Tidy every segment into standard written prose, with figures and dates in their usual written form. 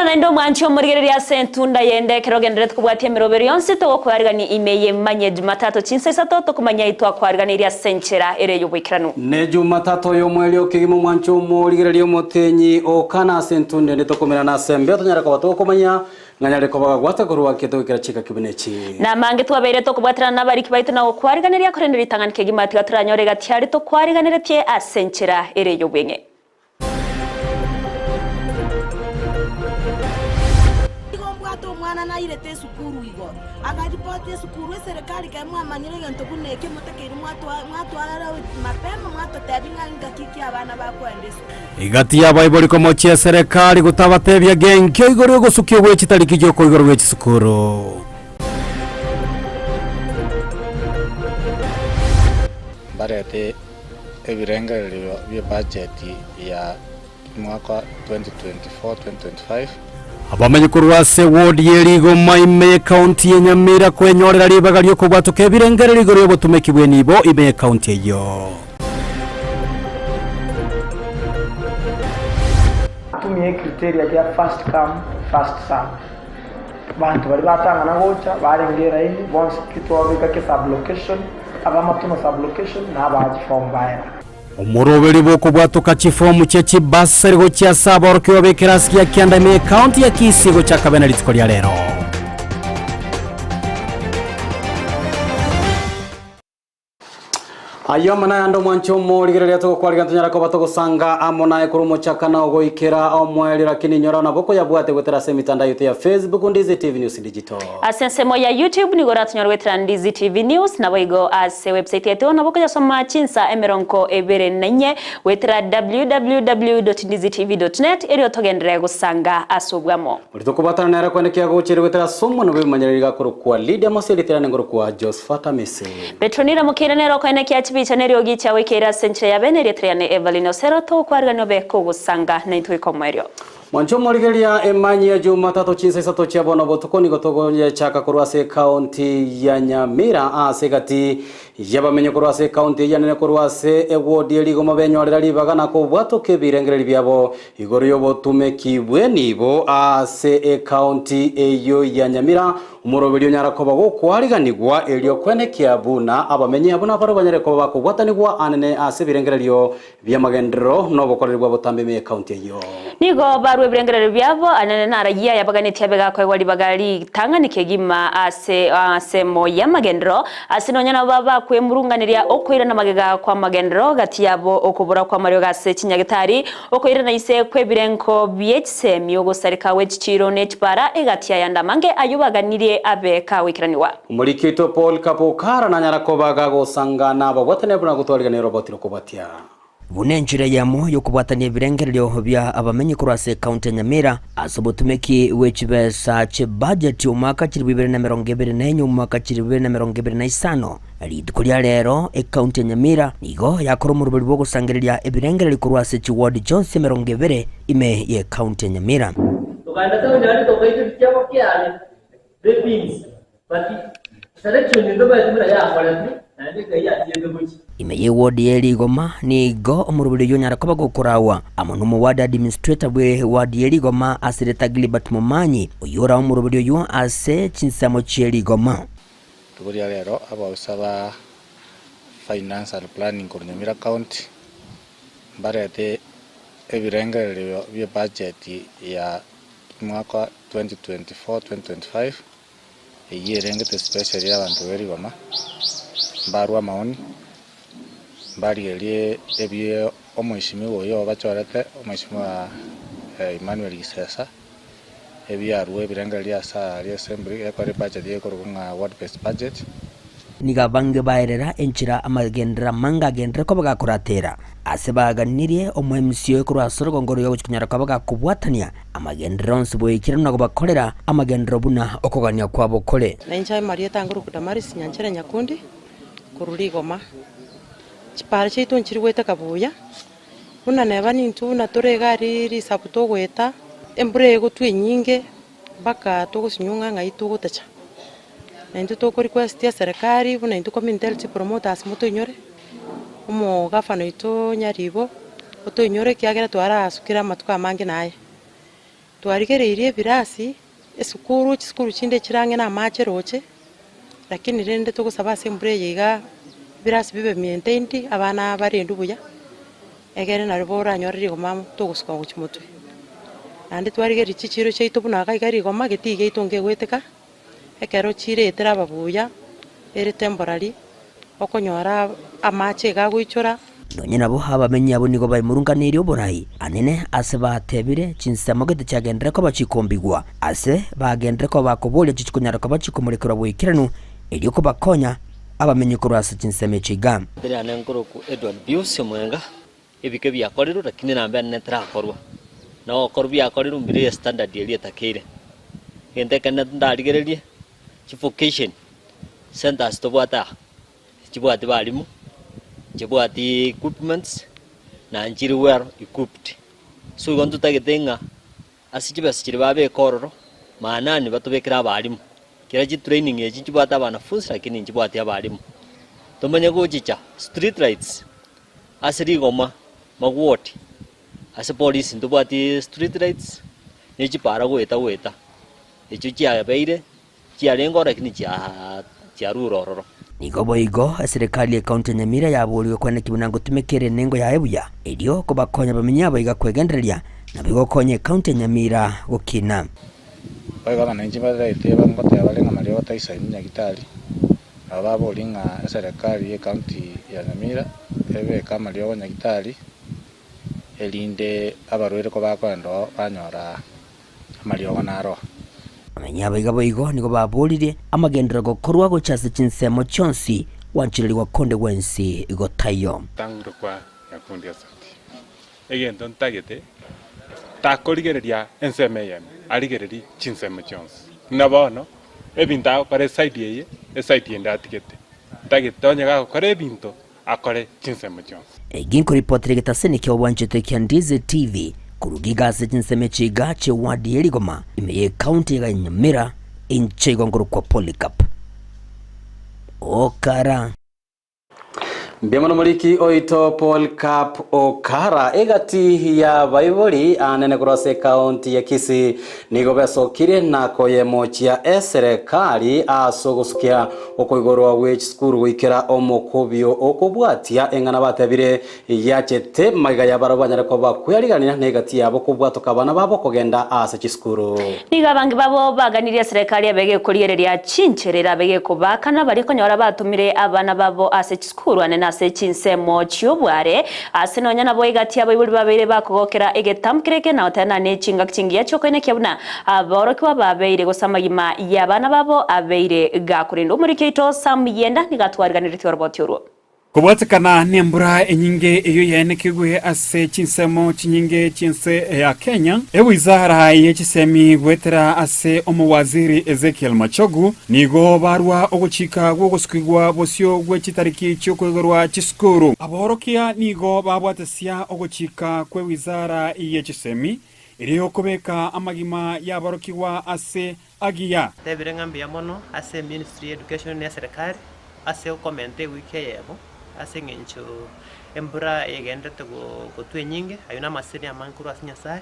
naende omwanchi omorigereria ase entunda yende ekero ogendererete kobwatia emeroberi yonsi togokoarigania ime y'emanye Jumatatu chinsa isato tokomanya aitwakoariganeirie ase enchera ere y'oboikeranu. Ne Jumatatu y'omwerio kegima omwanchi omorigereria omotenyi okana ase entunda ende tokomerana ase embeo tonyare koba togokomanya ng'a nyare koba gagwata korwa ki togoikera chingaki buna echi. Namange twabeire tokobwaterana nabariki baito na gokwariganeria korende ritang'ani kegima tiga toranyore egati aria tokwariganeretie ase enchera ere y'obweng'e. Igo mbwate omwana nairete esukuru igoro, akaripoti esukuru, eserekari kere mwamanyire egento buna eke motakeire mwatwara mapema mwatotebia ng'a ngaki ki abana bakoenda esukuru. Egati y'abaibori komochia eserekari gotabatebia genkio igoro y'ogosukia gwe chitariki chi'okoigorwa gwe chisukuru. Mbarete ebirengererio bi'ebajeti ya omwaka 2024-2025. Abamenyi korwa ase ward ye Rigoma ime y'ecounty ya Nyamira kwenyorera ribaga ri'okobwatoka ebirengererio igoro y'obotomeki bw'enibo ime y'ecounty eyio. Tumia ecriteria gia first come first serve. Abanto baria batang'ana gocha barenge eraini bonsi pi twababeka ke sub-location, ab'amatumo sub-location, na abaa chifomu baera. Omoroberi bw'okobwatoka chifomu chie chibasari gochia ase aborokigwa b'ekerasi gia kianda ime y'ecounty ya Kisii gochaka bene rituko ria rero. Ayio amo nayande omwanche omorigereria togokwarigia tonyare koba togosanga amo naye korwa omochakano goikera omoerio lakini inyora nabo koyabwate goetera ase emitandao yaito ya Facebook Ndizi TV News Digital. Ase ensemo ya YouTube nigo oratonyore goetera Ndizi TV News naboigo ase website yaito nabo okoyasoma chinsa emerongo ebere na inye goetera www.ndizitv.net erio togenderere gosanga ase obwamo. Oria tokobwatana nere kwene kiagocheire goetera ase omonwa bw'ebimanyererio gakorokwa Lydia Mose ritirane ngorokwa Josphat Amisi. Petronila Mokeira nere okoenekia chibicha neriogi chiagoikeire ase enchera ya bene erieta riane Evelyn Osero togokwarigania obe kogosanga naintwe goika omoerio. Mwanche omorigereria emanyi ya Jumatatu chinsa isato chia bono botuko nigo togoyechaka korwa ase ekaunti ya Nyamira ase egati y'abamenyi korwa ase ekaunti eyio enene korwa ase ewodi ya Rigoma benyorera ribaga na kobwatoka ebirengererio biabo Igoro y'obotumeki bw'enibo ase ekaunti eyio ya Nyamira, omoroberi onyara koba gokwariganigwa erio kwenekia buna abamenyi abwo nabarabwo banyare koba bakobwatanigwa anene ase ebirengererio bi'amagenderero na obokoreri bwa botambe ime y'ekaunti eyio. Nigo barua ebirengererio biabo anene narayia ayabaganetie abe gakoegwa ribaga ritang'ani kegima ase ansemo y'amagenderero Ase nonya nabo bakwemurunganeria okoirana magega kw'amagenderero gati yabo okobora kw'amariogo ase chinyagetari, okoirana inse kw'ebirengo bie chisemi, ogosareka gwe chichiiro ne chipara, egati y'ayande amange ayio baganirie abe kagoikeranigwa. Omoriki oito Paul Kabukara nanyara koba gagosanga nababwatani buna gotwarigania oroboti rokobwatia. Buna enchera eyemo y'okobwatania ebirengererio bia abamenyi korwa ase ekaunti ya Nyamira ase obotumeki bwe chibesa ch'ebudget omwaka chilifu ibere na emerongo ebere na enye omwaka chilifu ibere na emerongo ebere na isano. Rituko ria rero ekaunti ya Nyamira nigo yakora omoroberi bw'ogosangereria ebirengererio korwa ase chiward chionsi emerongo ebere ime y'ekaunti ya Nyamira. Tokagenda town aria tokaita ebichiabo kiane the beans but selection ende omanyete buna yakoretwe naende enkai yatiete gochia. Ime y'eward ye Rigoma nigo omoroberi oyio onyara koba gokorawa amo n'omoward administrator bwe ward ye Rigoma ase erieta Gilbert Momanyi oyio orae omoroberi oyio ase chinsemo chie Rigoma. Rituko ria rero abaofisa ba Finance and Planning korwa Nyamira County mbarete ebirengererio bie budget ya Omwaka 2024-2025, eyio erengete especially y'abanto be rigoma, mbarwe amaoni, mbarigererie ebio omweshimiwa oyio obachorete, omweshimiwa Emmanuel Gisesa, ebiarwe ebirengererio ase aria assembly, ekore ebudget ekorokwa ng'a ward based budget. Nigo abange baerera enchera amagenderero amange agenderere koba gakoratera. Ase baganirie omoemisi oyo korwa ase orogongo roria ogochia konyara koba gakobwatania amagenderero onsi boikeranu na kobakorera amagenderero buna okogania kwabo kore. Na inche aye Marieta ngoroku Damaris Nyanchere Nyakundi, korwa Rigoma. Chipara chiaito nchiri goeteka buya, buna neba nintwe buna tore iga aria risabu togoeta, embura egotwa enyinge mpaka togosinywa ng'a ng'ai togotacha. Na intwe toko request eserekari buna intwe community health promoters motoinyore, omogavana oito Nyaribo, otoinyore ekiagera twarasukire amatuko amange naye. Twarigereirie ebirasi, esukuru, chisukuru chinde chire ang'e na amache roche, lakini rende togosaba ase embura eye igaa, ebirasi bibe maintained, abana barendwe buya, egere nario boranyore rigoma togosuka gochia motwe. Naende twarigereria chichiro chiaito buna iga iga rigoma, getii giaito nkegoeteka, Ekero chiretire ababuya, ere temporary, okonyora amache iga agoichora. Nonya nabo abamenyi abwo nigo baimurunganeirie oborai anene ase batebire chinsemo gete chiagenderere koba chikombigwa, ase bagenderere koba bakoboria chichikonyara koba chikomorekerwa boikeranu, erio kobakonya abamenyi korwa ase chinsemo echi iga. Riane nkorokwa Edward Pius Omwenga, ebike biakorirwe lakini namba enene terakorwa, na ogokorwa biakorirwe mbire estandard eria etakeire. Egento ekenene ndarigererie, chivocation centers tobwate aa, nchibwati balimu, nchibwati equipments, na nchiri well equipped. So igo ntotagete ng'a ase chibesa chiria babeka ororo, maanani batobekere abalimu, kera chitraining echi nchibwate abanafunsi lakini nchibwati abalimu. Tomanye gochicha street lights ase rigoma, magwoti. Ase polisi ntobwati street lights ne chipara goeta goeta, echio chiabeire chiarenge ororo lakini chiarure ororo. Nigo boigo eserekari y'ecounty ya Nyamira yaborigwe kweneki buna ngotumeka ere enengo yaye buya erio kobakonya abamenyi abo iga kwegendereria nabo igokonya ecounty ya Nyamira gokina. Boigo abananchi baraite ngoteba bare ng'a mariogo taisaini nyagitari, nabo baborie ng'a eserekari y'ecounty ya Nyamira ebeke amariogo nyagitari. erinde abarwaire kobakoenda oo banyora amariogo naro. Abamenyi abaiga boigo nigo baboririe amagenderero gokorwa gocha ase chinsemo chionsi gwanchererigwa konde gwensi gotaiyo. Tang'ure kwa Nyakundi Asati, Egento ntagete takorigereria ensemo eyemo, arigererie chinsemo chionsi. Buna bono, ebinto agokora eside eye, eside ende atigete. Ntagete onye gagokora ebinto akore chinsemo chionsi. Eki nkoripotera egetaseni kia obwanchete kia Ndizi TV korwa giga ase chinsemo echi iga chie ward ye Rigoma ime ye county ya Nyamira inche igo nkorokwa Polycarp Okara. Mbuya mono moriki oito Paul Cap Okara egati ya baibori anene korwa ase ekaunti ya Kisii nigo besokire na koyemochia eserekari ase ogosukia Okoigorwa gwe chisukuru goikera omokobio okobwatia eng'ana batebire yachete magega y'abarabwo banyare koba kweriganera na egati yabo kobwatoka abana babo kogenda ase chisukuru. Nigo abange babo baganirie eserekari ebe gekoriereria chinchera erabe gekobaakana baria konyora batomire abana babo ase chisukuru ane nase chinsemo chi'obware ase nonya nabo egati abaibori babeire bakogokera egetambo keria ekenagotena ne chingaki chingiya chiokoenekia buna Aborokigwa babeire gose amagima y'abana babo abeire gakorendwa. Omoriki oito Sam Yenda nigo atwariganeretie oroboti orwo. Kobwatekana nembura enyinge eyio yaenekigwe ase chinsemo chinyinge chi'ense ya Kenya, ewizara ye chisemi goetera ase omowaziri Ezekiel Machogu nigo barwa ogochika gw'ogosukigwa bosio gwe chitariki chi'okoigorwa chisukuru. Aborokia nigo babwatesia ogochika kw'ewizara ye chisemi Erio okobeka amagima y'aborokigwa ase agiya. Tebire ng'a mbuya mono ase eministry ya education na eserekari ase okomenta ewiki eyemo ase eng'encho embura egenderete gotwa enyinge, ayio namaseseni amange korwa ase Nyasaye.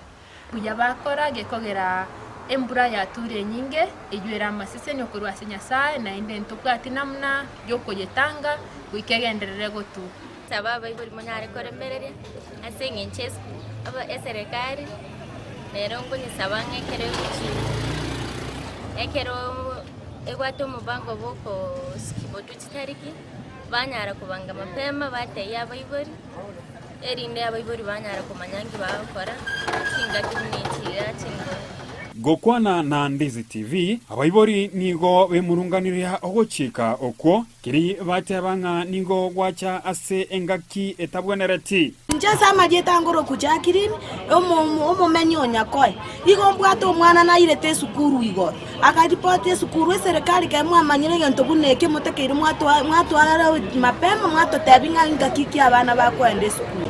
Buya bakora gekogera embura yature enyinge, eyio ere amaseseni okorwa ase Nyasaye, naende ntobwati namna yokoyetanga goika egenderere gotua. Saba abaibori monyare koremereria ase eng'encho eserekari nere nkonyesaba ng'a ekero egochi ekero ebwate omobango bwa okosikibotwa chitariki, banyara kobanga mapema batebia abaibori, erinde abaibori banyara komanya nki bagokora chingaki buna echi iga chingoro. Gokwana na Ndizi TV, abaibori nigo bemurunganirie ogochika okwo Keri bateba ng'a nigo gwacha ase engaki etabwenereti. Inche ase amarieta angoroku Jacqueline, omomenyi o Nyakoe, igo mbwate omwana nairete esukuru igoro, akaripoti esukuru eserekari kere mwamanyire egento buna eke motakeire mwatwara mapema mwatotebia ng'a ingaki ki abana bakoenda esukuru.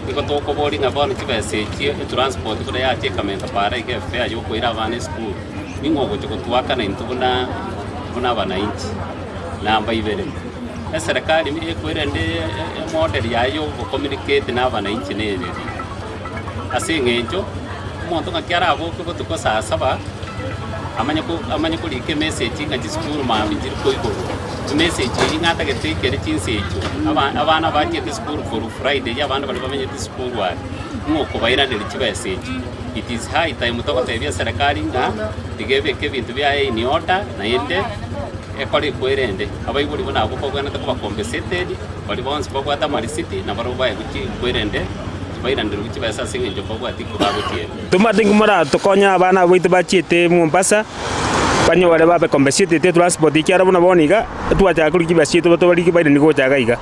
Nigo tokoboria ng'a bono chibesa echi etransport buna yacha ekamenta para iga efare yokoira abana esukuru, ning'o ogocha gotuakana intwe buna buna abanainchi? Namba ibere, eserekari ekoirende emodel yaye ya ogokominiketi na abanainchi nere eri. Ase eng'encho, Omonto ng'aki araboke botuko saa saba, amanye ko amanye korika emessage ng'a chisukuru mambia chiri koigorwa. Emessage eyio ng'a atagete ekere chinsa echio, aba abana bachiete esukuru korwa Friday abande baria bamenyete esukuru aria, ng'a okobairaneria chibesa echio. It is high time togotebia eserekari ng'a tiga ebeke ebinto biaye in order naende ekore ekwerende. Abaibori buna abwo kobwenerete koba compensated, baria bonsi babwate amarisiti nabarobwo baegwe chi ekwerende bairanerwe chibesa ase eng'encho mbabwati kobagotiera. Tomanyete inki moratokonye abana aba baito bachiete Mombasa, banyore babe compensated etransport ekiagera buna bono iga, twachaka korigia chibesa chiaito tobarige bairanie gocha iga iga.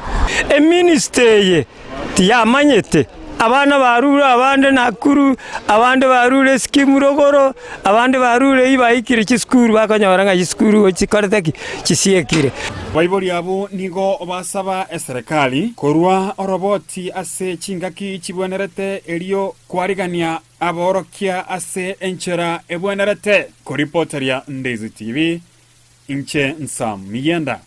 Eministry eye tiyamanyete, abana barure abande Nakuru, abande barure eskimu rogoro, abande barure eyio baikire chisukuru bakonyora ng'a chisukuru chikorete ki? Chisiekire. Abaibori abwo nigo basaba eserekari korua oroboti ase chingaki chibwenerete erio kwarigania aborokia ase enchera ebwenerete. Koripoteria Ndeizi TV, inche Nsam Miyenda.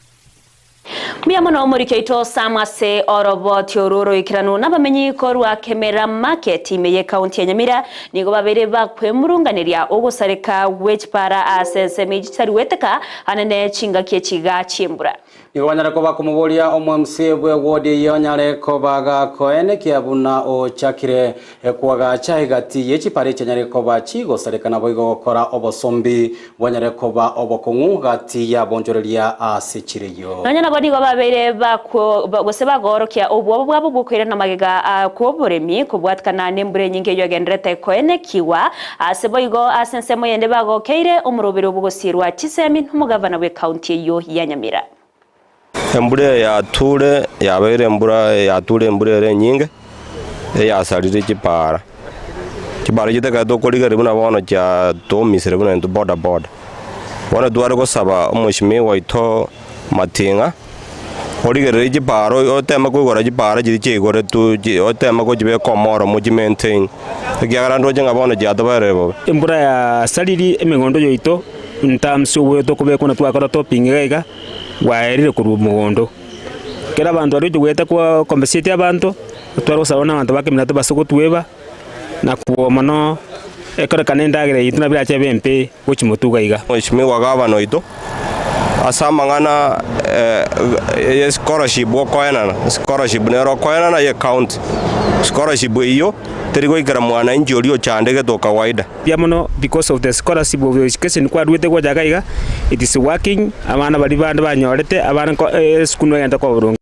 Mbuya mono omoriki oito Sam ase oroboti oru oroikeranu nabamenyi korwa Kemera Market ime y'ecounty ya Nyamira nigo babeire bakwemurunganeria ogosareka gw'echipara ase ensemo echi chitari gweteka anene chingaki echiga chi'embura. Nigo banyare koba komoboria omo-MCA bw'ewodi eyio anyare koba gakoenekia buna ochakire Kwagacha egati ye chipara echianyare koba chigosareka naboigo gokora obosombi bwanyare koba obokong'u gati y'abonchoreria ase chireyo. Nonya nabo nigo babeire bakwo gose bagoorokia obwoba bwabo bw'okoirana magega kw'oboremi kobwatikana nembura enyinge eyio egendererete koenekigwa. Ase boigo ase ensemo yende bagokeire omoroberi obogosirwa chisemi nomogavana bw'ekaunti eyio ya Nyamira. Embura eye yature yabeire embura yature embura ere enyinge, eyasarire chipaara. Chipaara echio ekero tokorigereria buna bono chiatomisire buna intwe boda boda. Bono tware gosaba omweshimiwa oito Mating'a, origererie chipaara oteme koigora chipaara chiria chiaigoretwe chi oteme gochibeka omoro mochi maintain, ekiagera ndoche ng'a bono chiatoberire bobe. Embura yasaririe emegondo yaito in terms oboyo tokobekwa na twakora topping iga iga. Bwaerire korwa mogondo. Ekero abanto baria gocha goeta compensate abanto, tware gosaba buna abanto ba Kemera tobase gotweba, na kobua mono ekorekana endagera yaito nabo erache ebe embe gochia motwe iga iga. Mheshimiwa Gavana oito, ase amang'ana ye scholarship okoenana, scholarship nere okoenana ye county, scholarship eyio teri goikera mwananchi oria ochandegete o kawaida. Mbuya mono because of the scholarship of education kwaruete gocha iga iga, it is working, abana baria bande banyorete, abana nko esukuru nogenda koba boronge.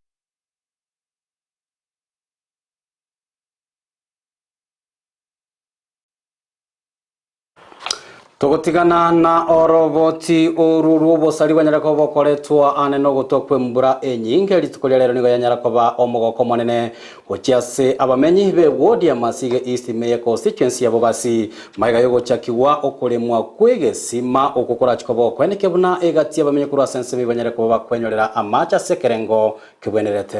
Togotigana na oroboti oru rw'obosari bwanyare koba bokoretwa ane nogotwa kw'embura enyinge. Rituko ria rero nigo yanyara koba omogoko omonene Gochia ase abamenyi be ward ya Masige East ime ye constituency ya Bobasi, magega y'ogochakigwa okoremwa kw'egesima okwo korachie koba okweneke buna egati y'abamenyi korwa ase ensemo ibanyare koba bakwenyorera amache ase ekerengo kebwenerete.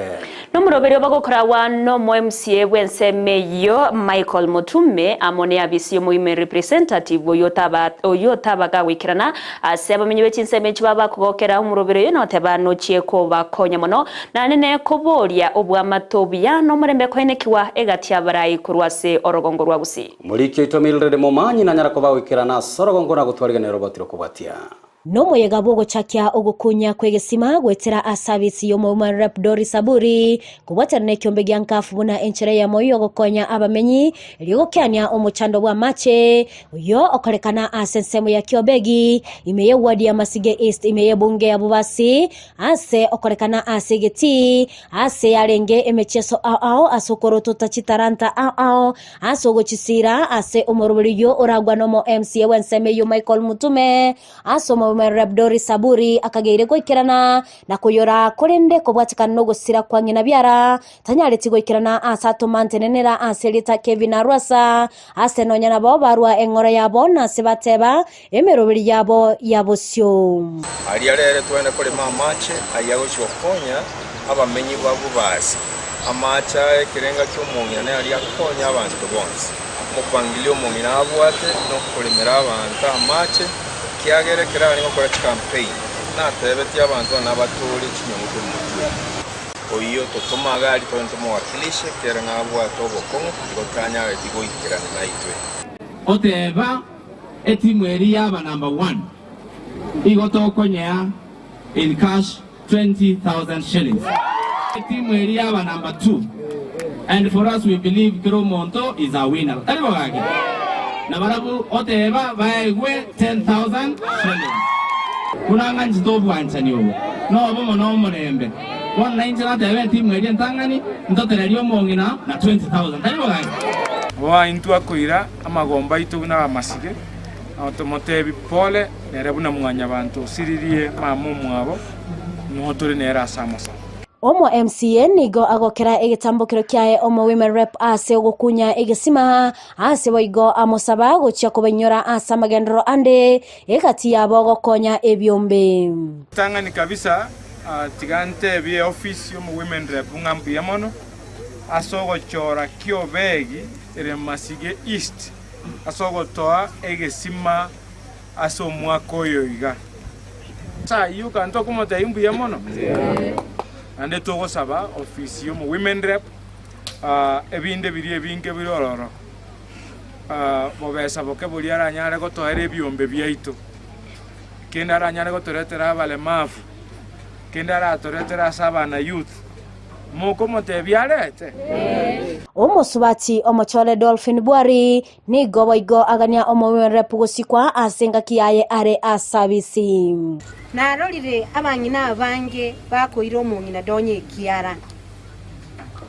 Nomoroberio bagokoragwa nomo MCA bw'ensemo eyio Michael Mutume amo ne abisi y'omoime representative oyio otaba oyio otaba gagoikerana ase abamenyi be chinsemo echio babakogokera omoroberi oyo noteba nochie kobakonya mono Naende nekoboria obw'amato obuya na omorembe koenekigwa egati y'abarai korwa ase orogongo rwa Gusii. Omoriki oito Mildred Momanyi nanyara koba goikerana ase orogongo na gotwariganera oroboti rokobwatia. Nomoyega bw'ogochakia ogokunya kw'egesima goetera ase abisi y'Omohuman Rep Doris Aburi, kobwatana nekiombe gia Nkafu buna enchera eyemo y'ogokonya abamenyi erio gokeania omochando bw'amache oyio okorekana ase ensemo ya Kiobegi ime y'eward ya Masige East ime y'ebunge ya Bobasi Ase okorekana ase egetii, ase yarenge emechieso ao ao ase okorotota chitalanta ao ao, ase ogochisiira ase omoroberi oyio oragwa nomo MCA bw'ensemo eyio Michael Mutume, ase omobima Rep Doris Saburi akageire goikerana na koyora korende kobwatekana nogosira kwa ng'ina biara tanyareti goikerana ase atoma ntenenera ase erieta Kevin Arwasa ase nonya nabo barua eng'ora yabo na ase bateba Emeroberi yabo ya bosio. Aria rere twende korema amache ayio agochia gokonya abamenyi ba Bobasi. Amache aya ekerenga ki'omong'ina naria akonya abanto bonsi. Omopangilio omong'ina abwate nokoremera abanto amache, ekiagera ekero arenge gokora chikampeini natebetie abanto ng'a nabatoorie chinyongo korwa motwe. Oyio totoma iga aria togende tomowakilishe, ekiagera nabwate obokong'u, igo tanyareti goikerana naitwe. Oteba etimu eri yaba number one igo tokonyea in cash 20,000 shillings. Etimu eri yaba number two and for us we believe kera omonto is a winner. Tari bo gaki? Na barabwo oteba baegwe 10,000 shillings. Buna ng'anchete obwanchani obo, nobomo na omorembe. Bono nainche nateba etimu eria entang'ani ntotererie omong'ina na 20,000. Tari bo gaki? Boa intwe akoira amagomba aito buna abamasige, na tomotebi pole nere buna mwanyabanto osiririe mama omwabo, nigo tore nere ase amasabo. Omo MCA nigo agokera egetambokero kiaye omo Women Rep ase ogokunya egesima ase boigo amosaba gochia kobainyora ase amagenderero ande egati yabo gokonya ebiombe. Tang'ani kabisa tiga ntebie ofisi y'omo Women Rep ng'a mbuya mono ase ogochora ki'obegi ere Masige East ase ogotoa egesima ase omwaka oyo iga. Ase ayio kare tokomotebia mbuya mono, naende togosaba ofisi y'omo Women Rep ebinde biria ebinge bire ororo, bobesa boke boria aranyare gotoera ebiombe biaito, kende aranyare gotoretera abalemavu, kende aratoretere ase abana youth. Mokomotebia arete? Omosubati omochore Dolphin Bwari nigo boigo agania omowenrep gosikwa ase engaki yaye are asabisi. Narorire abang'ina abange bakoira omong'ina donya ekiara,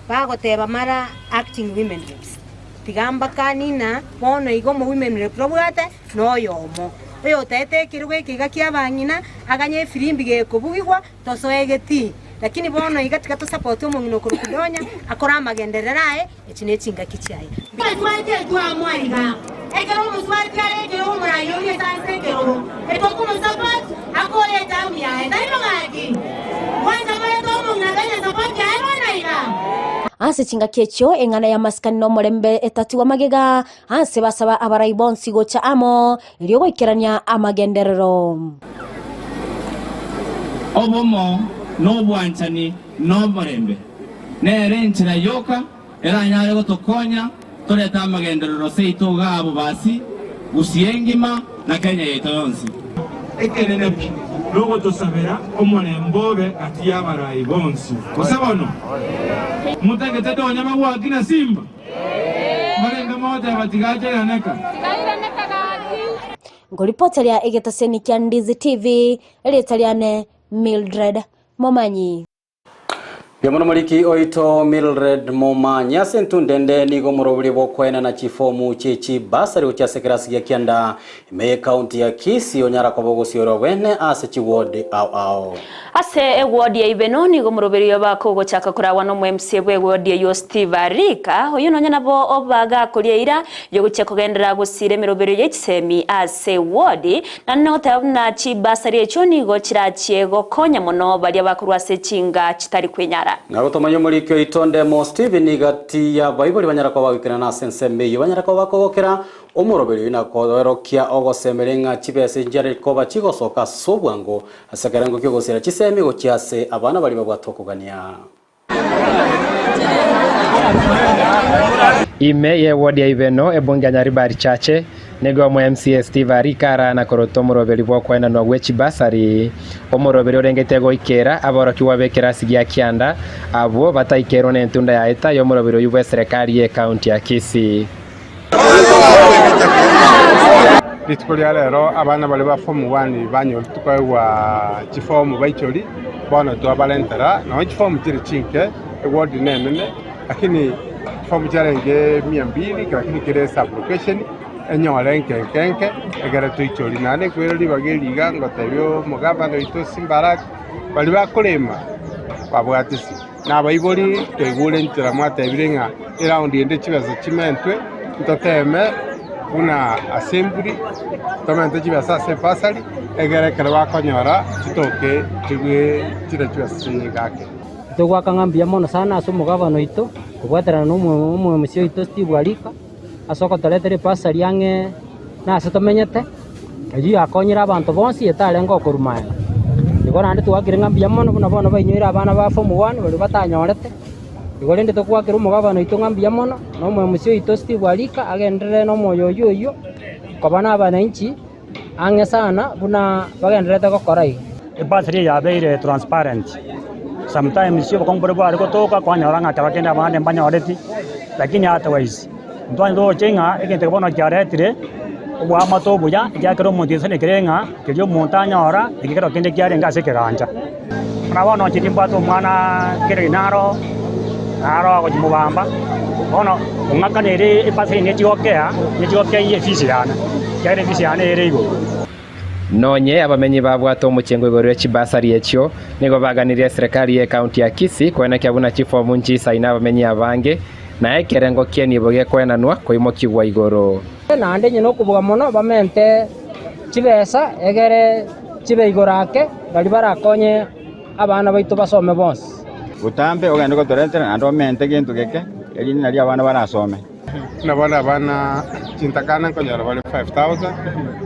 bagoteba mara acting women reps. Tiga mbakani ng'a bono iga omo women rep tobwate noyomo, oyotaete ekerogo eke iga kia abang'ina, aganye efirimbi gekobugigwa Tosoe getii, lakini bono iga tiga tosapote omong'ina okorokwa Donya akore amagenderero aye, echi nechingaki chiaye. Omosubati etwamo aiga, ekero omosubati are ekerogo omoraia oria ase ase ekerogo, etokomosapot akore etamu yaye, tari bo gaki? Mwancha morete omong'ina Donya support yaye bono iga? Ase chingaki echio eng'ana y'amasikani na omorembe etatigwa magega, ase basaba abarai bonsi gocha amo, erio goikerania amagenderero. Obomo, na obwanchani, na omorembe, nere enchera yoka eranyare gotokonya torete amagenderero seito iga abwo basi, Gusii engima na Kenya yaito yonsi. Ekenene pi nogotosabera omorembe obe gati y'abarai bonsi. Gose bono? Motagete donya magwaki na simba? Mbarenge mogoteba tigachairaneka? Nkoripoteria egetaseni kia Ndizi TV, erieta riane Mildred Momanyi. Mbuya mono moriki oito Mildred Momanyi. Ase entunda ende nigo omorobori bw'okoenana chifomu chie chibasari gochia ase ekerasi gia kianda ime y'ecounty ya Kisii onyara koba ogosiorwa bwene ase chiward ao ao. Ase eward ya Ibeno nigo omoroberi oyo bakogochaka koragwa nomo MCA bw'eward eyio Steve Arika, oyio nonya nabo obagakoria eira yogochia kogenderera gosiira emeroberio ye chisemi ase eward, Naende nogoteba buna chibasari echio nigo chirachie gokonya mono baria bakorwa ase chinga chitari kwenyara. Na gotomanya omoriki oito Ndemo Stephen gati y'abaibori banyara koba bagoikerana ase ensemo eyio banyara koba bakogokera omoroberi oyio na koerokia ogosemeria ng'a chibesa nchiare koba chigosoka ase obwango ase ekerengo ki'ogosiira chisemi gochia ase abana baria babwate okogania. Ime y'eward ya Ibeno, ebunge ya Nyaribari Chache, nigo omo MCA Steve Arika arana korota omoroberi bw'okoenanwa gwe chibasari, omoroberi orengete goikera aborokigwa b'ekerasi gia kianda abwo bataikerwa n'entunda ya eta y'omoroberi oyio bw'eserekari y'ecounty ya Kisii. Rituko ria rero abana baria ba form one banyorete koegwa chifomu baichori, bono twabarentera, nonya chifomu chire chinke, eward nenene, lakini chifomu chiarenge mia mbili lakini kera esublocation enyore enke enke enke egere toichori. Naende nkoira ribaga eri iga ngotebia omogavana oito Simba Arati, baria bakorema babwate ase. Na abaibori twaigure enchera mwatebire ng'a eraundi ende chibesa chimentwe, ntoteme buna assembly tomente chibesa ase ebasari, egere ekero bakonyora chitoke chigwe chire chibesa chinyinge ake. Togoaka ng'a mbuya mono sana ase omogabana oito, kobwaterana na omwemisia oito Steve Arika, ase ogotoretera ebasari ang'e nase tomenyete. Eyio yakonyire abanto bonsi etarenge okorumana. Igo naende twakire ng'a mbuya mono buna bono bainyoire abana ba form one baria batanyorete. Igo rende tokwakera omogabana oito ng'a mbuya mono, na omoemusi oito Steve Arika agenderere na omoyo oyio oyio, koba na abananchi ang'e sana buna bagendererete gokora iga. Ebursary eye yabeire transparent, sometimes obokong'u boria bware gotoka kwanyora ng'a ekero kende abande mbanyoreti, lakini otherwise ntwanyete gocha ng'a egento eke bono kiaretire oboamate obuya ekiagera omonto oisanekire ng'a keria omonto anyora eki kero kende kiarenge ase ekegancha. Buna bono inche nimbwate omwana kere naro, naro agochia mobamba, bono ong'akana ere ebursary nechigokea, nechigokea efees yane, ekiagera efees yane ere igoro. Nonye abamenyi babwate omochengo igoro ye chibasari echio, nigo baganirie eserekari ye ekaunti ya Kisii koenekia buna chifomu nchisaine abamenyi abange, na ekerengo ki'enibo gekoenanwa koimokigwa igoro. Naende onye nokoboga mono bamente chibesa egere chibe igoro ake, baria barakonye abana baito basome bonsi. Botambe ogende gotoretera naende omente gento geke, erinde nario abana barasome. Buna bono abana chintakana nkonyora bare 5000,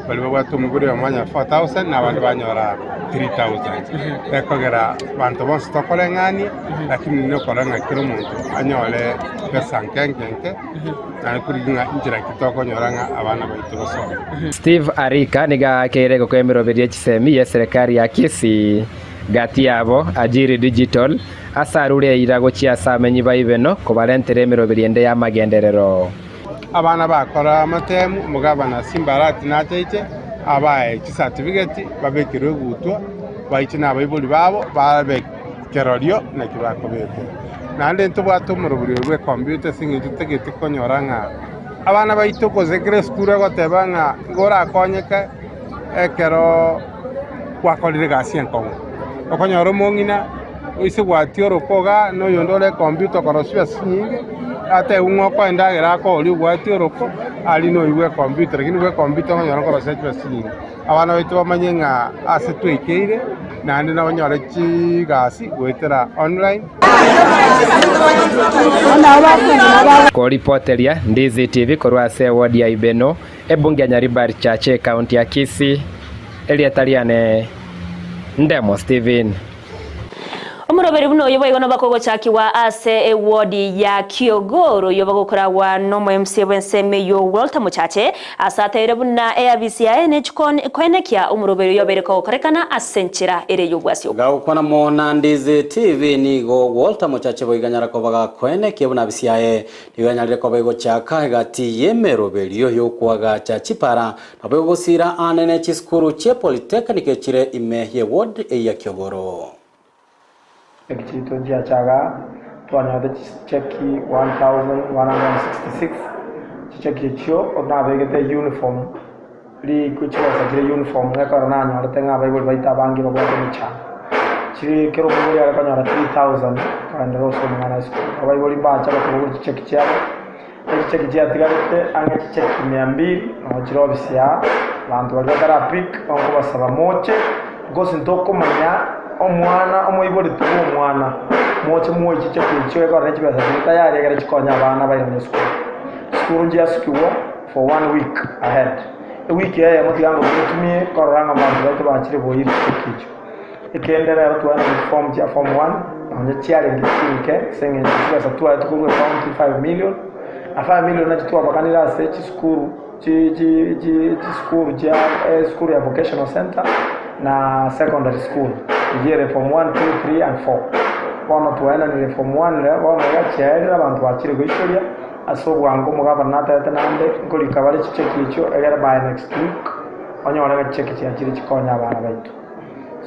baria babwate omobere oyomo banyora 4000, na abande banyora 3000. Ekogera abanto bonsi tokoreng'ania, lakini nokora ng'a kera omonto anyore besa nke nke nke, naende korigia ng'a inchera ki tokonyora ng'a abana baito basome. Steve Arika nigo aakeire gokwa emeroberi ye chisemi y'eserekari ya Kisii, gati yabo Ajiri Digital, Ase arure eira gochia ase amenyi ba Ibeno kobarentera emeroberi ende y'amagenderero. Abana bakora amatemu, omogabana Simbarati nachaiche abae chisatifigeti babekerwe egutwa, baiche nabaibori babo babe kerorio naki bakobekwa. Naende ntobwate omorobori oyo bw'ekompiuta ase eng'encho totagete konyora ng'a abana baito gose kera esukuru egoteba ng'a igo orakonyeke ekero gwakorire egasi enkong'u. Okonyora omong'ina oise gwatia oroko igaa, na oyonde ore ekompiuta okorosia chibesa chinyinge, atebiwe ng'a okoe endagera akoria obwati oroko, aria noigwe ekompiuta, lakini bwa ekompiuta okonyora okorosia chibesa chinyinge. Abana baito bamanye ng'a ase twaikeire, naende nabanyore chigasi goetera online. Koripoteria Ndizi TV korwa ase ewodi ya Ibeno, Ebunge ya Nyaribari Chache, Ekaunti ya Kisii, erieta riane Ndemo Stephen. Omoroberi buna oyo boigo nobakogochakigwa ase ewodi ya Kiogoro oyio bagokoragwa nomo MCA bw'ensemo eyio Walter Mochache ase ateire buna eabisi yaye nechi koenekia omoroberi oyo obeire kogokorekana ase enchera ere y'obwasio. Gagokwana mo na Ndizi TV nigo Walter Mochache boigo anyara koba gakoenekia buna abisi yaye Nigo yanyarire koba egochaka egati y'emeroberio y'okoagacha chipara, nabo egosira aane ne chisukuru chie polytechnic echire ime ye ward eyio ya Kiogoro. Cheki chiaito nchiachaga, twanyorete chicheki 1166, chicheki echio nabegete uniform, riko chibesa chire uniform ekero nanyorete ng'a abaibori baito abange babwate emechando. Chire kera omoibori are konyora 3000 akagenderera gosoma omwana esukuru. Abaibori mbacha bakabogora chicheki chiabo, echicheki chiatigarete ang'e chicheki mia mbili nabo chire ofisi aa, abanto baria batara pick nkobasaba moche, because ntokomanya omwana omoibori tibwa omwana, moche mwoe chicheki echio ekero ne chibesa chire tayari ekero chikonye abana bairane esukuru. Esukuru nchiasukigwa. for one week ahead. Ewiki eyemo tiga ngotumie korora ng'a abanto baito bachire boyia chicheki echio. Ekende rero twaenire chiform chia form one nonye chiarenge chinke ase eng'encho chibesa twaetwe korwa ecounty five million, na five million nachi twabakanire ase chisukuru chi chi chi chisukuru chia esukuru ya vocational center na secondary school eyio ere form one, two, three and four. Bono twaenanire form one rero bono iga chiaerire abanto bachire goichoria. Ase obwango omogabana natebete naende nkorika bare chicheki echio egere by next week onyore ng'a chicheki chiachire chikonye abana baito.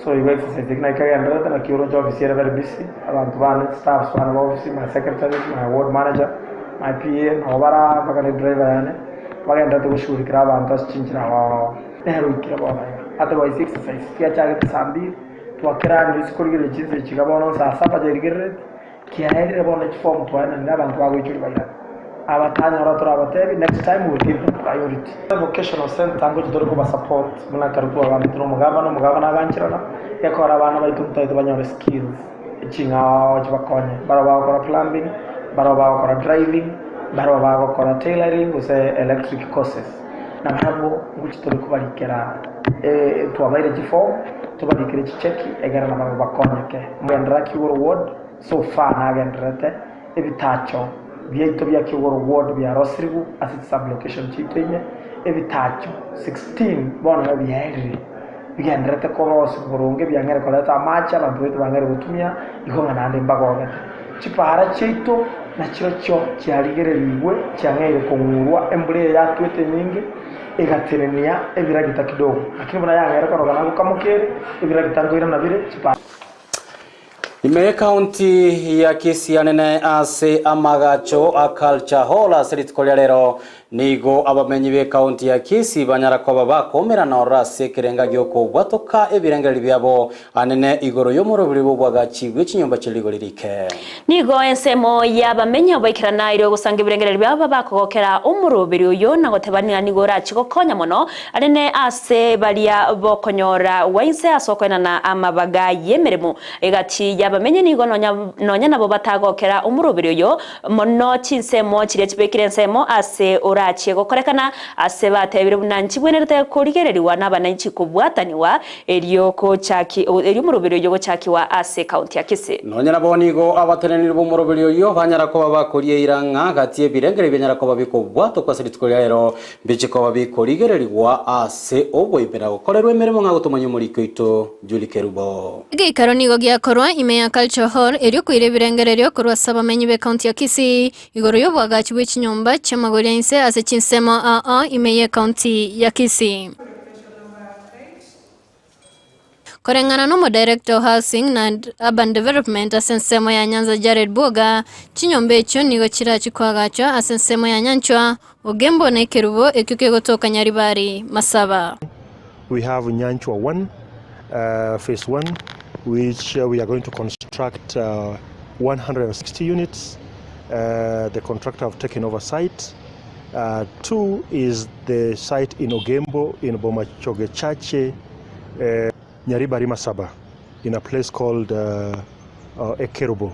So igo exercise eki naki kegendererete naki oroche office ere very busy, abanto bane staffs bane ba office, my secretaries, my ward manager, my PA nabo bare aa mpaka ne driver yane, bagendererete goshughulikera abanto ase chinchera ao ao. Nere oikire bono iga. Otherwise exercise tiachagete saa mbiri, twakeranirie ase korigereria chinsa echi iga bono saa saba chiarigerereti. Kiaerire bono chiform twaenanire abanto bagoichoria bairane. Abatanyora torabatebi next time we will give them priority. Vocational centre ngochi tore koba support buna ekero twagambete na omogabana, omogabana agancherana, gekogera abana baito ntotagete banyore skills ching'ao chibakonye. Barabwo bagokora plumbing, barabwo bagokora driving, barabwo bagokora tailoring gose electric courses. Nabarabwo ngochi tore kobarikera twabaire chiform, tobarikere chicheki egere nabarabwo bakonyeke. Mogenderera ki igoro ward, so far nagendererete. Ebitacho biaito bia Kiogoro Ward biarosirigwe ase chisublocation chiaito ime, ebitacho 16 bono nabio biaerire, bigendererete korosiwa boronge biang'ere koreta amache abanto baito bang'ere gotumia, igo ng'a naende mbagogete. Chipaara chiaito nachirochio chiarigererigwe chiang'eire kong'urwa embura eye yatwete enyinge egatenenia ebiragita kidogo, lakini buna yang'eire korogana gokamoka ere, ebiragita nkoirana bire chipaara. Ime y'Ekaunti ya Kisii anene ase amagacho a Culture Hall ase rituko ria rero, nigo abamenyi b'Ekaunti ya Kisii banyara koba bakoumerana ororo ase ekerenga gi'okobwatoka ebirengererio biabo anene igoro y'omorobiri bw'obwagachi bwe chinyomba chie rigori rike. Nigo ensemo y'abamenyi abaikerana erio gosanga ebirengererio biabo bakogokera omoroberi oyo na goteba ng'a nigo orachie gokonya mono Anene ase baria bokonyora gwa inse ase okoenana amabaga y'emeremo egati y'abamenyi nigo nonya nonya nabo batagokera omoroberi oyo mono chinsemo chiria chibekire ensemo ase orachie gokorekana ase batebire buna nchibwenerete korigereriwa nabananchi kobwataniwa erio gochaki erio omoroberi oyio gochakiwa ase ekaunti ya Kisii. Nonya nabo nigo abateneneri b'omoroberi oyio banyara koba bakoria eira ng'a gati y'ebirengererio bianyara koba bikobwatokwa ase rituko ria rero Mbiche koba bikorigererigwa ase oboibe na gokorerwa emeremo ng'a gotomanya omoriki oito Julie Kerubo. Egeikaro nigo giakorwa ime ya Culture Hall erio koira ebirengererio korwa ase abamenyi b'Ekaunti ya Kisii igoro y'oboagachi bwe chinyomba chi'amagori a inse ase chinsemo ao ao ime y'Ekaunti ya Kisii. Koreng'ana n'Omodirector o Housing na Urban Development ase ensemo ya Nyanza Jared Bwoga, chinyomba echio nigo chirachie koagachwa ase ensemo ya Nyanchwa, Ogembo na Ekerubo ekio kegotoka Nyaribari, Masaba. We have Nyanchwa 1, phase 1, which we are going to construct 160 units. The contractor have taken over site. Two is the site in Ogembo in Bomachoge Chache, Nyaribari Masaba, in a place called Ekerubo.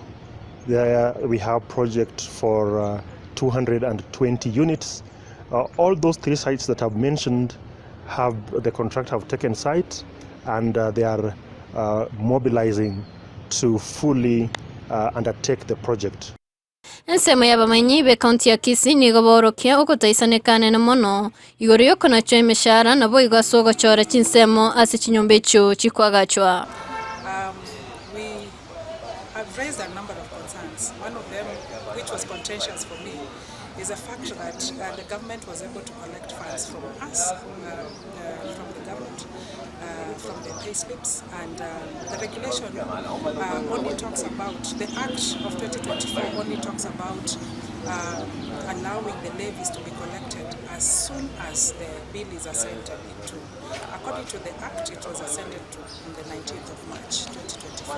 There we have project for 220 units. All those three sites that I've mentioned have the contractor have taken site and they are mobilizing to fully undertake the project. Ensemo y'abamenyi b'Ekaunti ya Kisii nigo baorokia ogotaisaneka anene mono igoro y'okonachwa emeshahara naboigo ase ogochora chinsemo ase chinyomba echio chikoagachwa. Um, we have raised a number of concerns. One of them, which was contentious for me, is the fact that uh, the government was able to collect funds from us, uh, uh, from the government, uh, from the pay slips, and uh, the regulation uh, only talks about, the Act of 2024 only talks about uh, allowing the levies to be collected as soon as the bill is assented into. According to the Act, it was assented to on the 19th of March 2024.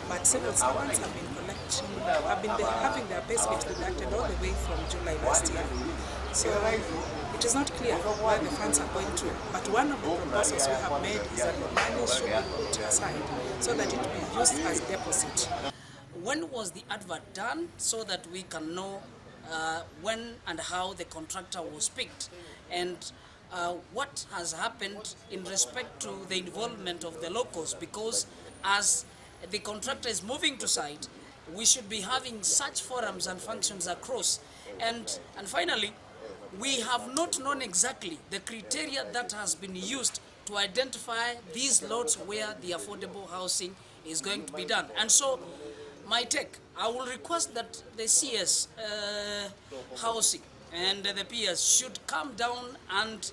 But civil servants have been collecting, have been having their pay slips deducted all the way from July last year. So it is not clear where the funds are going to. But one of the proposals we have made is that the money should be put aside so that it be used as deposit. When was the advert done so that we can know uh, when and how the contractor was picked and uh, what has happened in respect to the involvement of the locals because as the contractor is moving to site, we should be having such forums and functions across. And, and finally, we have not known exactly the criteria that has been used to identify these lots where the affordable housing is going to be done. And so, my take, I will request that the CS uh, housing and the PS should come down and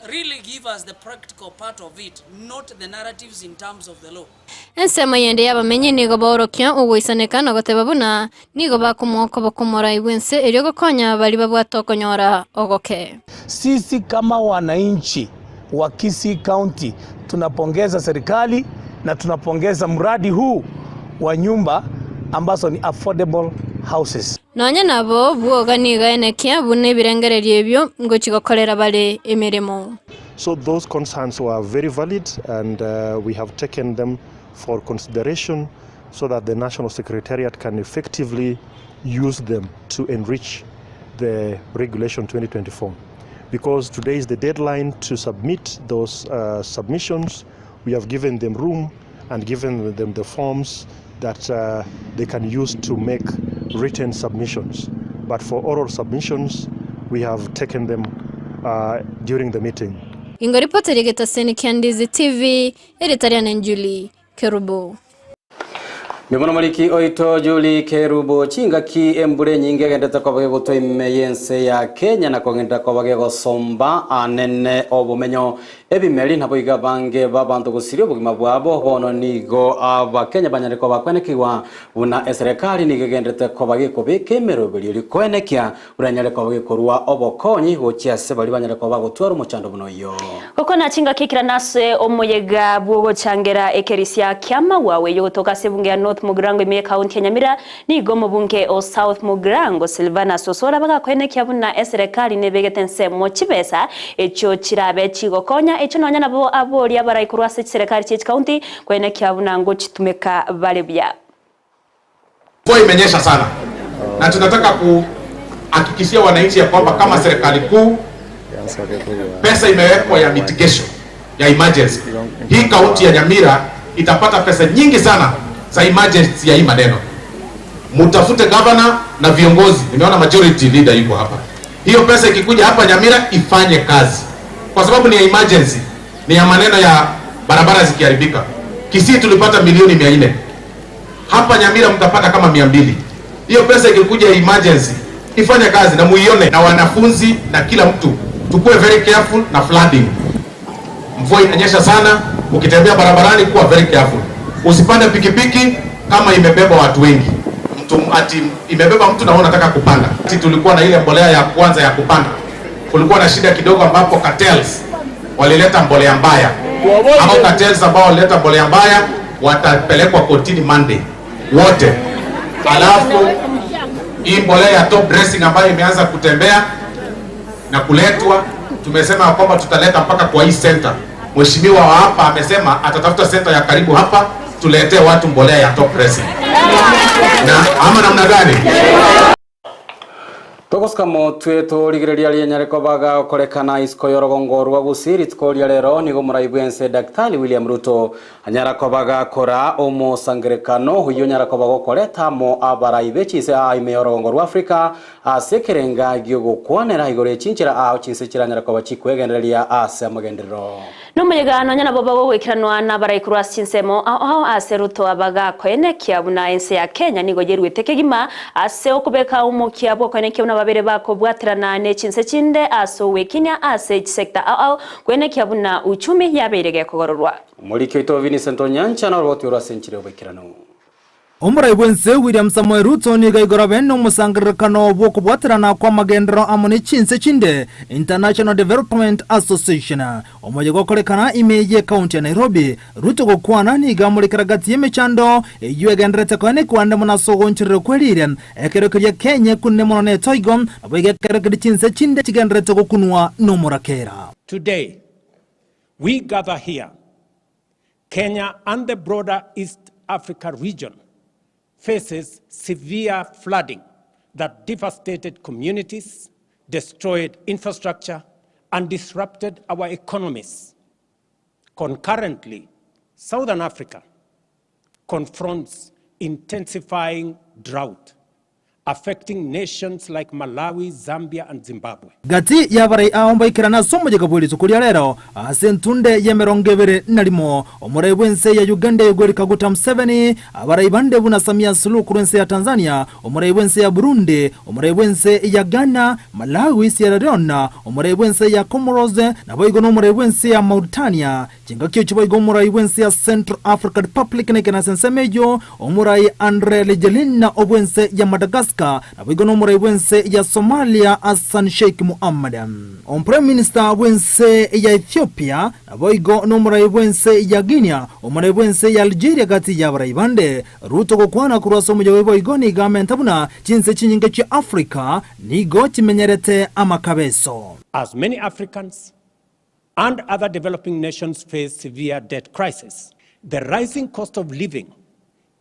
really give us the practical part of it, not the narratives in terms of the law. Ensemo yende y'abamenyi nigo baorokia ogoisaneka na goteba buna nigo bakomoa okoboko omorai bw'ense erio gokonya baria babwate okonyora ogoke. Sisi kama wananchi wa Kisii County tunapongeza serikali na tunapongeza mradi huu wa nyumba ambazo ni affordable houses. Nonya nabo bwoga nigo aenekia buna ebirengererio ebio ngochia gokorera bare emeremo. So those concerns were very valid and uh, we have taken them for consideration so that the National Secretariat can effectively use them to enrich the Regulation 2024. Because today is the deadline to submit those uh, submissions, we have given them room and given them the forms that uh, they can use to make written submissions. But for oral submissions, we have taken them uh, during the meeting. Ingo ripoti rigetaseni kia Ndizi TV, erita riane Julie Kerubo. Mimono mariki oito Julie Kerubo chingaki embura enyinge egendete koba gegotwa ime y'ense ya Kenya na kogenda koba gegosomba anene obomenyo ebimeri nabo iga bange babanto gosiria obogima bwabo bono nigo abakenya banyare koba kwenekiwa buna eserikali nigo egendete koba gekobeka emeroberi eri koenekia buranyare koba gekorwa obokonyi gochia ase bari banyare koba gotwara omochando buno oyo. Gokwana chingaki kera nase omoyega bw'ogochangera ekerisia ki'amagwago eyio gotoka ase ebunge ya North Mugirango ime y'ekaunti ya Nyamira, nigo omobunge o South Mugirango Silvanus Osoro bagakoenekia buna eserekari nebegete ensemo chibesa echio chirabe chigokonya echio nonya nabo aboria abarai korwa ase chiserekari chie chikaunti koenekia buna ngochitumeka bare buya. Mvua imenyesha sana na tunataka kuhakikishia wananchi ya kwamba kama serikali kuu pesa imewekwa ya mitigation ya emergency. Hii kaunti ya Nyamira itapata pesa nyingi sana za emergency ya hii maneno. Mutafute governor na viongozi, nimeona majority leader yuko hapa. Hiyo pesa ikikuja hapa Nyamira ifanye kazi, kwa sababu ni ya emergency, ni ya maneno ya barabara zikiharibika. Kisii tulipata milioni 400 hapa Nyamira mtapata kama 200. Hiyo pesa ikikuja emergency ifanye kazi na muione, na wanafunzi na kila mtu tukue very careful na flooding. Mvua inanyesha sana, ukitembea barabarani kuwa very careful. Usipande pikipiki kama imebeba watu wengi, mtu ati imebeba mtu na wewe unataka kupanda. Ati tulikuwa na ile mbolea ya kwanza ya kupanda, kulikuwa na shida kidogo ambapo cartels walileta mbolea mbaya. Hao cartels ambao walileta mbolea mbaya watapelekwa kotini Monday wote. Alafu hii mbolea ya top dressing ambayo imeanza kutembea na kuletwa, tumesema ya kwamba tutaleta mpaka kwa hii center. Mheshimiwa wa hapa amesema atatafuta center ya karibu hapa tuletee watu mbolea ya top dressing. Na ama namna gani? Togosuka motwe torigereria rianyare kobaga okorekana isiko yorogongo rwa Gusii rituko ria rero nigo morai bwense Daktari William Ruto anyara kobaga kora omosangerekano oyo nyara kobaga okoretamo abarai bechise a ime yorogongo rwa Afrika ase ekerenga giogokwanera igoro echinchera ao chinse chiranyara koba chikwegendereria ase amagenderero. Nomoyega nonya nabo bagogwekeranwa n'abarai korwa ase chinsemo ao ao ase Ruto abagakoenekia buna ense ya Kenya nigo yeruete kegima ase okobeka omokia bwokoenekia buna babere bakobwaterana ne chinse chinde ase owekinya ase chisector ao ao koenekia buna uchumi yabeire gekogororwa. Omoriki oito Vincent Onyancha noroboti orwo ase enchera y'oboikeranu. Omorai bw'ense William Samoei Ruto nigo igoro abe nomosangererekano bw'okobwaterana kw'amagenderero amo ne chinse chinde, International Development Association, omoyega okorekana ime y'ekaunti ya Nairobi. Ruto gokwana nigo amorekera gati y'emechando eyio egendererete koenekwa ande mono ase ogoonchorera kwerire ekero keria Kenya ekunire mono netoigo, naboigo ekero keria chinse chinde chigendererete gokunwa nomorakera. Today, we gather here, Kenya and the broader East Africa region faces severe flooding that devastated communities, destroyed infrastructure, and disrupted our economies. Concurrently, Southern Africa confronts intensifying drought affecting nations like Malawi, Zambia and Zimbabwe. Gati y'abarai ao mbaikerane ase omoyega bwe rituko ria rero ase entunde y'emerongo ebere na rimo, omorai bw'ense ya Uganda Yoweri Kaguta Museveni, abarai bande buna Samia Suluhu korwa ense ya Tanzania, omorai bw'ense ya Burundi, omorai bw'ense ya Ghana, Malawi, Sierra Leone, omorai bw'ense ya Comoros, naboigo nomorai bw'ense ya Mauritania. Chingaki echio boigo omorai bw'ense ya Central Africa Republic naikene ase ensemo eyio, omorai Andre Rajoelina obw'ense ya Madagascar, naboigo nomorai bw'ense ya Somalia Hassan Sheikh Mohamud. Omoprime Minister bw'ense ya Ethiopia, naboigo nomorai bw'ense ya Guinea, omorai bw'ense ya Algeria gati y'abarai bande. Ruto gokwana korwa ase omoyega oyo boigo nigo amenta buna chinse chinyinge chia Africa nigo chimenyerete amakabeso. As many Africans and other developing nations face severe debt crisis, the rising cost of living,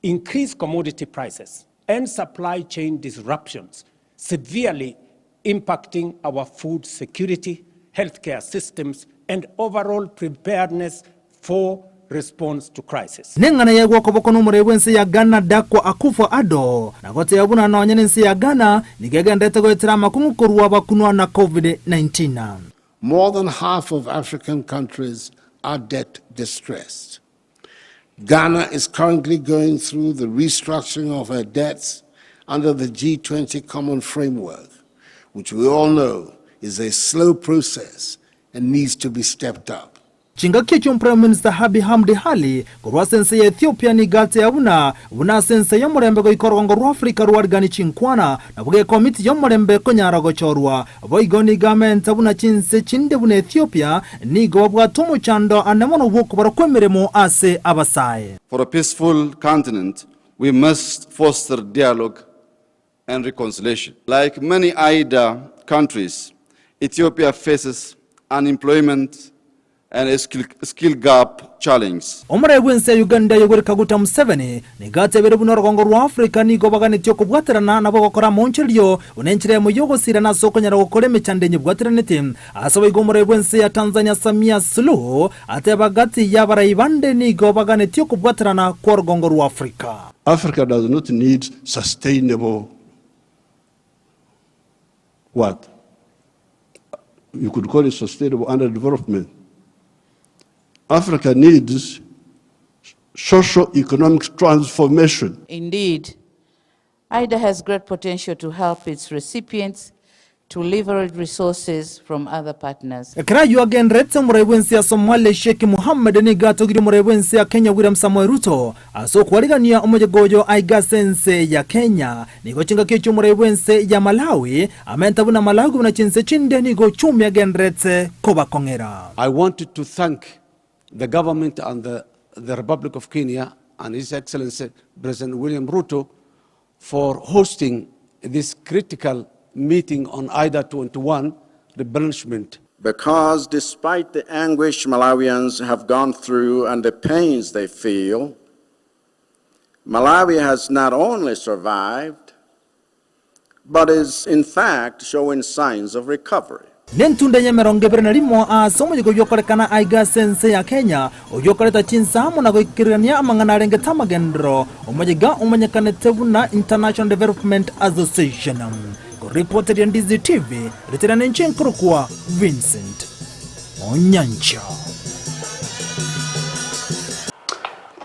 increased commodity prices, and supply chain disruptions severely impacting our food security, healthcare systems, and overall preparedness for response to crisis. Neng'ana yaigwa okoboko nomorei bw'ense ya Ghana Dakwa Akufo-Addo na goteba buna nonye nense ya Ghana nigo egenderete goetera amakong'u korwa abakunwa na Covid-19. More than half of African countries are debt distressed. Ghana is currently going through the restructuring of her debts under the G20 Common Framework, which we all know is a slow process and needs to be stepped up. Chingaki echio Prime Minister Abiy Ahmed Ali korwa ase ense ya Ethiopia nigo ateba buna buna ase ense y'omorembe goika orogongo rwa Africa rwarigani chinkwana nabo gekomiti y'omorembe ekonyara gochorwa. Boigo nigo amente buna chinse chinde buna Ethiopia nigo babwate omochando ane mono bw'okobora kw'emeremo ase abasae. For a peaceful continent, we must foster dialogue and reconciliation. Like many IDA countries, Ethiopia faces unemployment and a skill, skill gap challenge. Omorai bw'ense ya Uganda Yoweri Kaguta Museveni nigo atebire buna orogongo rwa Africa nigo baganetie okobwaterana nabo gokora amaonchorerio buna enchera emo y'ogosirana ase okonyara gokora emechando enyebwateranete. Ase boigo omorai bw'ense ya Tanzania Samia Suluhu ateba gati y'abarai bande nigo baganetie okobwaterana kw'orogongo rwa Africa. Africa does not need sustainable what? You could call it sustainable underdevelopment. Africa needs social economic transformation. Indeed, IDA has great potential to help its recipients to leverage resources from other partners. Ekero ayio agendererete, omorai bw'ense ya Somalia Sheikh Mohammed nigo atogirie omorai bw'ense ya Kenya William Samoei Ruto ase okwarigania omoyega oyo aiga ase ense ya Kenya. Nigo chingaki echio omorai bw'ense ya Malawi amente buna Malawi buna chinse chinde nigo uchumi agendererete kobakong'era. I wanted to thank the government and the, the Republic of Kenya and His Excellency President William Ruto for hosting this critical meeting on IDA 21 replenishment. Because despite the anguish Malawians have gone through and the pains they feel, Malawi has not only survived, but is in fact showing signs of recovery. Nentunda y'emerongo ebere na rimo ase omoyega oyio okorekana aiga ase ense ya Kenya, oyio okoreta chinsa amo na goikererania amang'ana arengete amagenderero, omoyega omanyekanete buna International Development Association. Koripoteria Ndizi TV, ritera ninche nkorokwa Vincent Onyancha.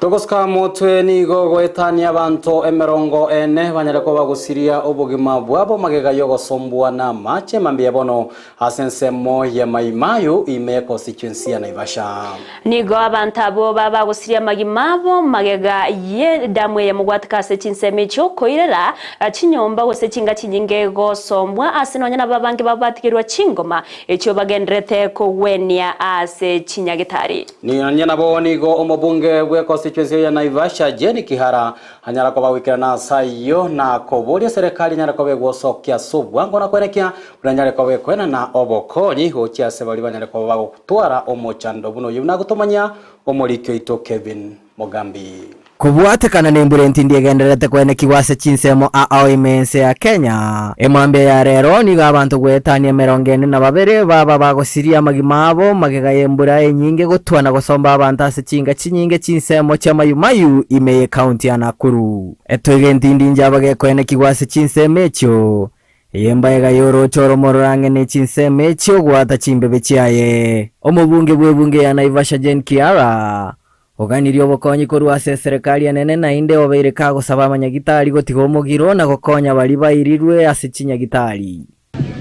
Togosuka motwe nigo goetania abanto emerongo ene banyare koba gosiria obogima bwabo magega y'ogosombwa n'amache mambia bono ase ensemo ya Mai Mahiu ime ya constituency ya Naivasha. Nigo abanto abwo babagosiria amagima abo magega y'edamu eye mogwatika ase chinsemo echio koirera chinyomba gose chinga chinyinge gosombwa ase nonya nabo abange babatigerwa chingoma echio bagenderete kogwenia ase chinyagitari. Nonya nabo nigo omobunge bwe constituency ya Naivasha Jane Kihara anyara koba goikerana ase ayio na koboria serikali enyare koba egosokia ase obwango na kwenekia buna enyare koba ekoenana obokonyi gochia ase baria banyare koba bagotwara omochando buna oyio buna agotomanyia omoriki oito Kevin Mogambi. Kobwatekana nembura entindi egendererete koenekigwa ase chinsemo ao ime ense ya Kenya, emambia ya rero nigo abanto goetania emerongo ene na babere baba bagosiria amagima abo magega y'embura enyinge gotwa na gosomba abanto ase chinka chinyinge chinsemo chia Mayu Mayu ime y'ecounty ya Nakuru. Etoigo entindi inche abagekoenekigwa ase chinsemo echio, eye mbaega y'orooche oromo rorang'e ne chinsemo echio goata chimbebe chiaye. Omobunge bw'ebunge ya Naivasha Jane Kihara Oganirie obokonyi korwa ase eserekari enene naende obeire kagosaba amanyagitari gotiga omogiro na gokonya baria bairirwe ase chinyagitari.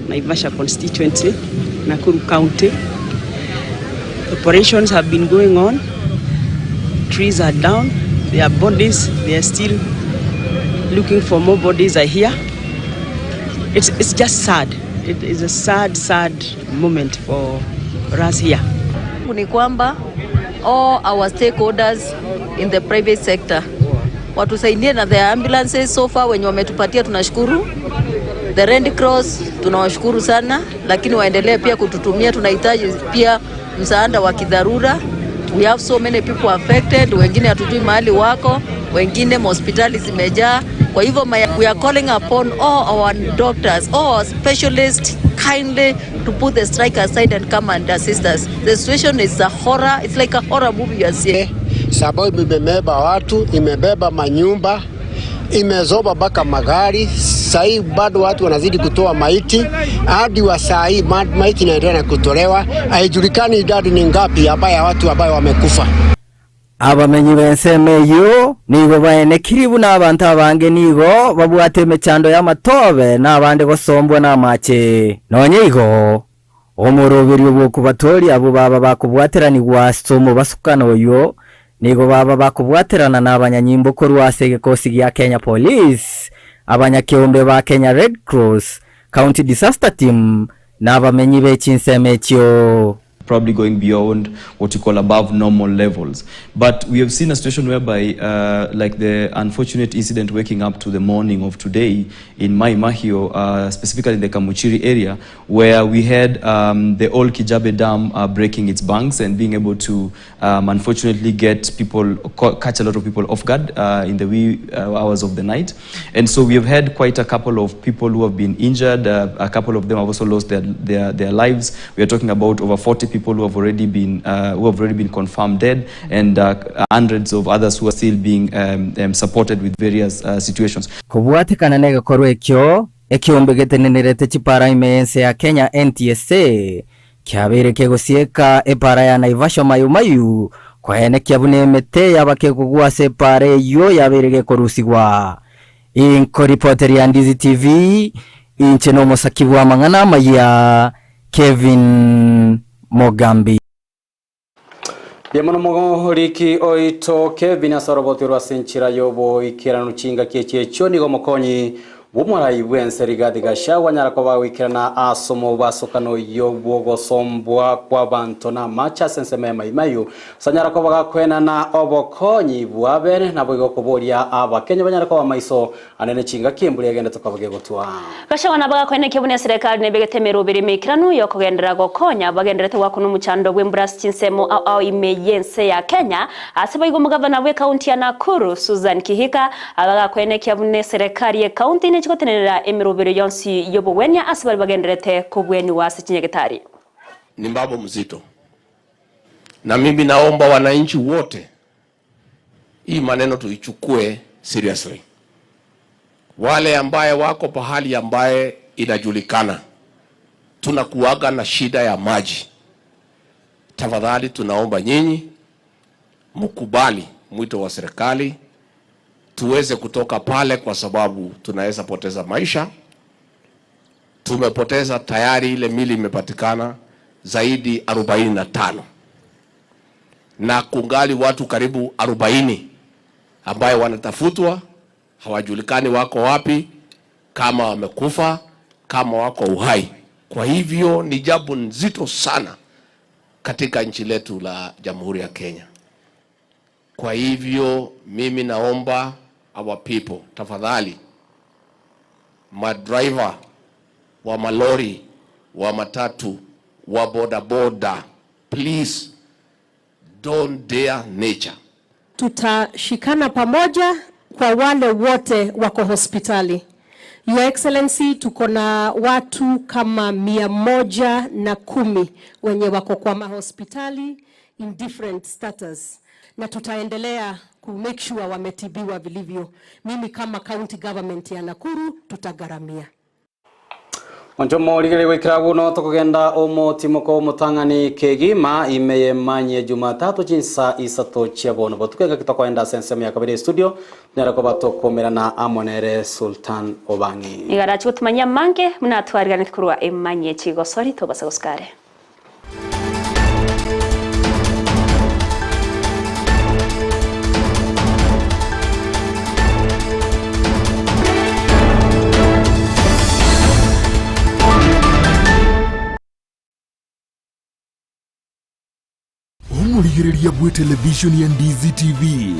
Naivasha constituency, Nakuru County. Operations have been going on, trees are down, there are bodies, they are still looking for more bodies I hear. It's, it's just sad. It is a sad, sad moment for us here. Ni kwamba all our stakeholders in the private sector watusaidie na the ambulances. So far wenye wametupatia tunashukuru, the Red Cross tunawashukuru sana, lakini waendelee pia kututumia. Tunahitaji pia msaada wa kidharura. We have so many people affected, wengine hatujui mahali wako, wengine hospitali zimejaa. Kwa hivyo we are calling upon all our doctors, all our specialists kindly to put the strike aside and come and assist us. The situation is a horror, it's like a horror movie you are seeing. sababu imebeba watu, imebeba manyumba, imezoba mpaka magari. Sahii bado watu wanazidi kutoa maiti hadi wa saa hii maiti inaendelea na kutolewa, haijulikani idadi ni ngapi ambaye watu ambayo wamekufa. Abamenyi b'ensemo eyio nigo baenekiri buna abanto abange nigo babwate emechando y'amatobe na abande gosombwa namache. Nonya igo, omoroberio bw'okobatooria abwo baba bakobwateranigwa ase omobasukano oyio nigo baba bakobwaterana nabanyanyimbo korwa ase egekosi gia Kenya Police, abanyakeombe ba Kenya Red Cross, County Disaster Team na abamenyi be chinsemo echio. probably going beyond what you call above normal levels. But we have seen a situation whereby, uh, like the unfortunate incident waking up to the morning of today in Mai Mahiu, uh, specifically in the Kamuchiri area, where we had um, the old Kijabe Dam uh, breaking its banks and being able to, um, unfortunately, get people, catch a lot of people off guard uh, in the wee uh, hours of the night. And so we have had quite a couple of people who have been injured. Uh, a couple of them have also lost their, their, their lives. We are talking about over 40 people who have already been, uh, who have already been confirmed dead and uh, hundreds of others who are still being um, um, supported with various uh, situations. Kobwatekana negekorwa ekio, ekeombe getenenerete chipara ime y'ense ya Kenya NTSA kiabeire kegosieka epara ya Naivasha Mayu Mayu koenekia buna emete yabakegogwa ase epara eyio yabeire gekorusigwa. Inkoripoteria Ndizi TV inche nomosaki bwa amang'ana amaya Kevin Mogambi. Ndiamono mogoriki oito Kevin ase oroboti rwa ase enchera y'oboikeranu chingaki echi echio nigo omokonyi bw'omorai bw'ense Rigathi Gachagua anyara koba goikerana ase omobasokano oyo bw'ogosombwa kw'abanto na amache ase ensemo ya Mai Mahiu ase anyara koba gakoenana obokonyi bwa bene naboigo koboria abakenya banyare koba maiso anene chingaki embura egendete koba gegotwa. Gachagua nabo gakoenekia buna eserekari nebegete emeroberi emeikeranu yokogenderera gokonya bagenderete gwakuna omochando bw'embura ase chinsemo ao ao ime y'ense ya Kenya ase boigo omogavana bwa ekaunti ya Nakuru Susan Kihika abagakoenekia buna eserekari y'ekaunti nechigotenerera emeroberi yonsi y'obogwenia ase bari bagenderete kobweniwa ase chinyagetari. Ni mambo mzito, na mimi naomba wananchi wote hii maneno tuichukue seriously. Wale ambaye wako pahali ambaye inajulikana tunakuaga na shida ya maji, tafadhali tunaomba nyinyi mkubali mwito wa serikali tuweze kutoka pale, kwa sababu tunaweza poteza maisha. Tumepoteza tayari, ile mili imepatikana zaidi 45 na kungali watu karibu 40 ambaye wanatafutwa, hawajulikani wako wapi, kama wamekufa, kama wako uhai. Kwa hivyo ni jambo nzito sana katika nchi letu la Jamhuri ya Kenya. Kwa hivyo mimi naomba our people, tafadhali, madriver wa malori, wa matatu, wa bodaboda, please don't dare nature. Tutashikana pamoja kwa wale wote wako hospitali. Your Excellency, tuko na watu kama 110 wenye wako kwa mahospitali in different status, na tutaendelea ku make sure wametibiwa vilivyo. Mimi kama county government ya Nakuru tutagharamia. Oncho morigere gwikira buno tukugenda omotimoko omotang'ani kegima imeye manye Jumatatu chinsa isato chia bono botukenga kitokoenda ase ensemo ya kabere studio nyara koba tokomerana amo nere Sultan Obangi. Igarachi gotumanyia mange muna twariganete korwa emanye chigosori tobasa gosikare. Omorigereria bwe televishoni ya Ndizi TV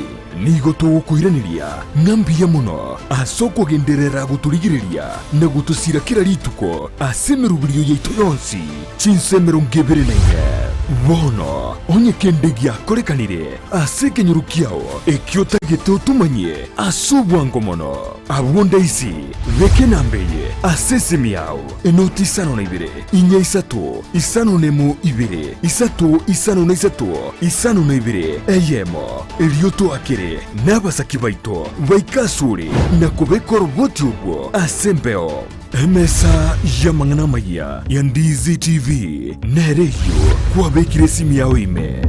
nigo togokoiraneria ng'a mbuya mono ase okogenderera gotorigereria na gotosira kera rituko ase emeroberio yaito yonsi chinsa 24. Bono onye kende giakorekanire ase ekenyoro kiao ekio otagete otomanyie ase obwango mono abwo ndaisi beka enamba eye ase esimi yao enoti 52 4 3 51 2 3 53. isato, isano na ibere, eyemo, erio toakere nabasaki baito baike asore na kobeka oroboti orwo ase embeo. Emesa y'amang'ana amayia ya Ndizi TV nere eyio kwabekire esimi yao ime.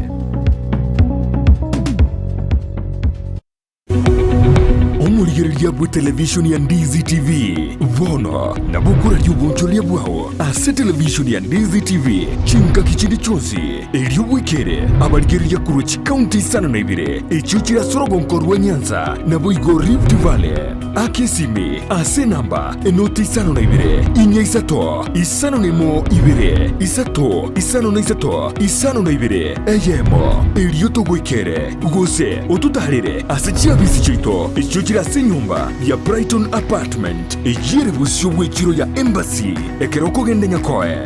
Omorigereria bw'etelevishoni ya Ndizi TV bono nabo okoraria obonchoreria bwao ase televishoni ya Ndizi TV chingaki chinde chionsi, erio bwekere abarigereria korwa chikaunti isano na ibere echio chire ase orogonko rwa Nyanza naboigo Rift Valley. Aka esimi ase enamba enoti isano na ibere, inya isato, isano na emo ibere, isato, isano na isato, isano na ibere, eyemo, erio togoikere, gose ototaarere ase chiabisi chiaito echio chire ase enyomba ya Brighton Apartment, eyio ere bosio bw'echiro ya Embassy, ekero okogenda Nyakoe.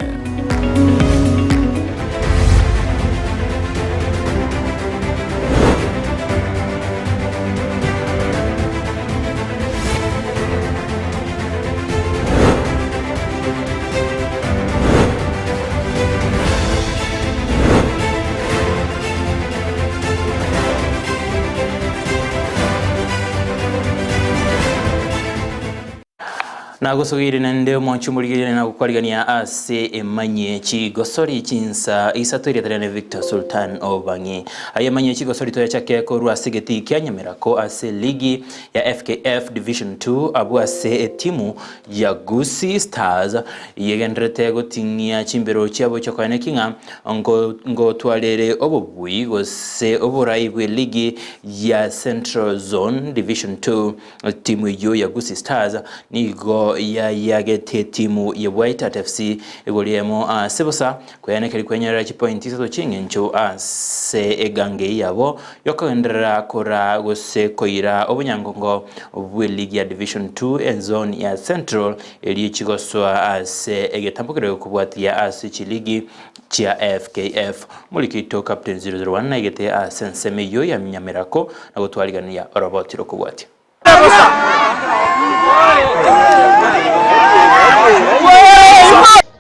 Nagosogeire naende omwanchi omorigereria nagokwarigania ase emanyie chigosori chinsa isato erieta riane Victor Sultan Obang'i. Aye emanyie chigosori toyachake korwa ase egetii kia Nyamerako ase ligi ya FKF Division 2 abwo ase etimu ya Gusii Stars yegendererete goting'ia chimbero chiabo chi'okoeneki ng'a ngotwarere obobui gose oborai bw'eligi ya Central Zone Division 2. Timu eyio ya Gusii Stars nigo yayagete etimu ya Waitat FC igoro emo ase bosa kweanekeri kwenyorera chipointi isato chi'engencho ase egango eyio yabo yokogenderera koraa gose koira obonyangongo bw'eligi ya Division 2 ezone ya Central erio chigosoa ase egetambokero gekobwatia ase chiligi chia FKF. Morikito Captain 001 naigete ase ensemo eyio ya Nyamerako na gotwarigania oroboti rokobwatia.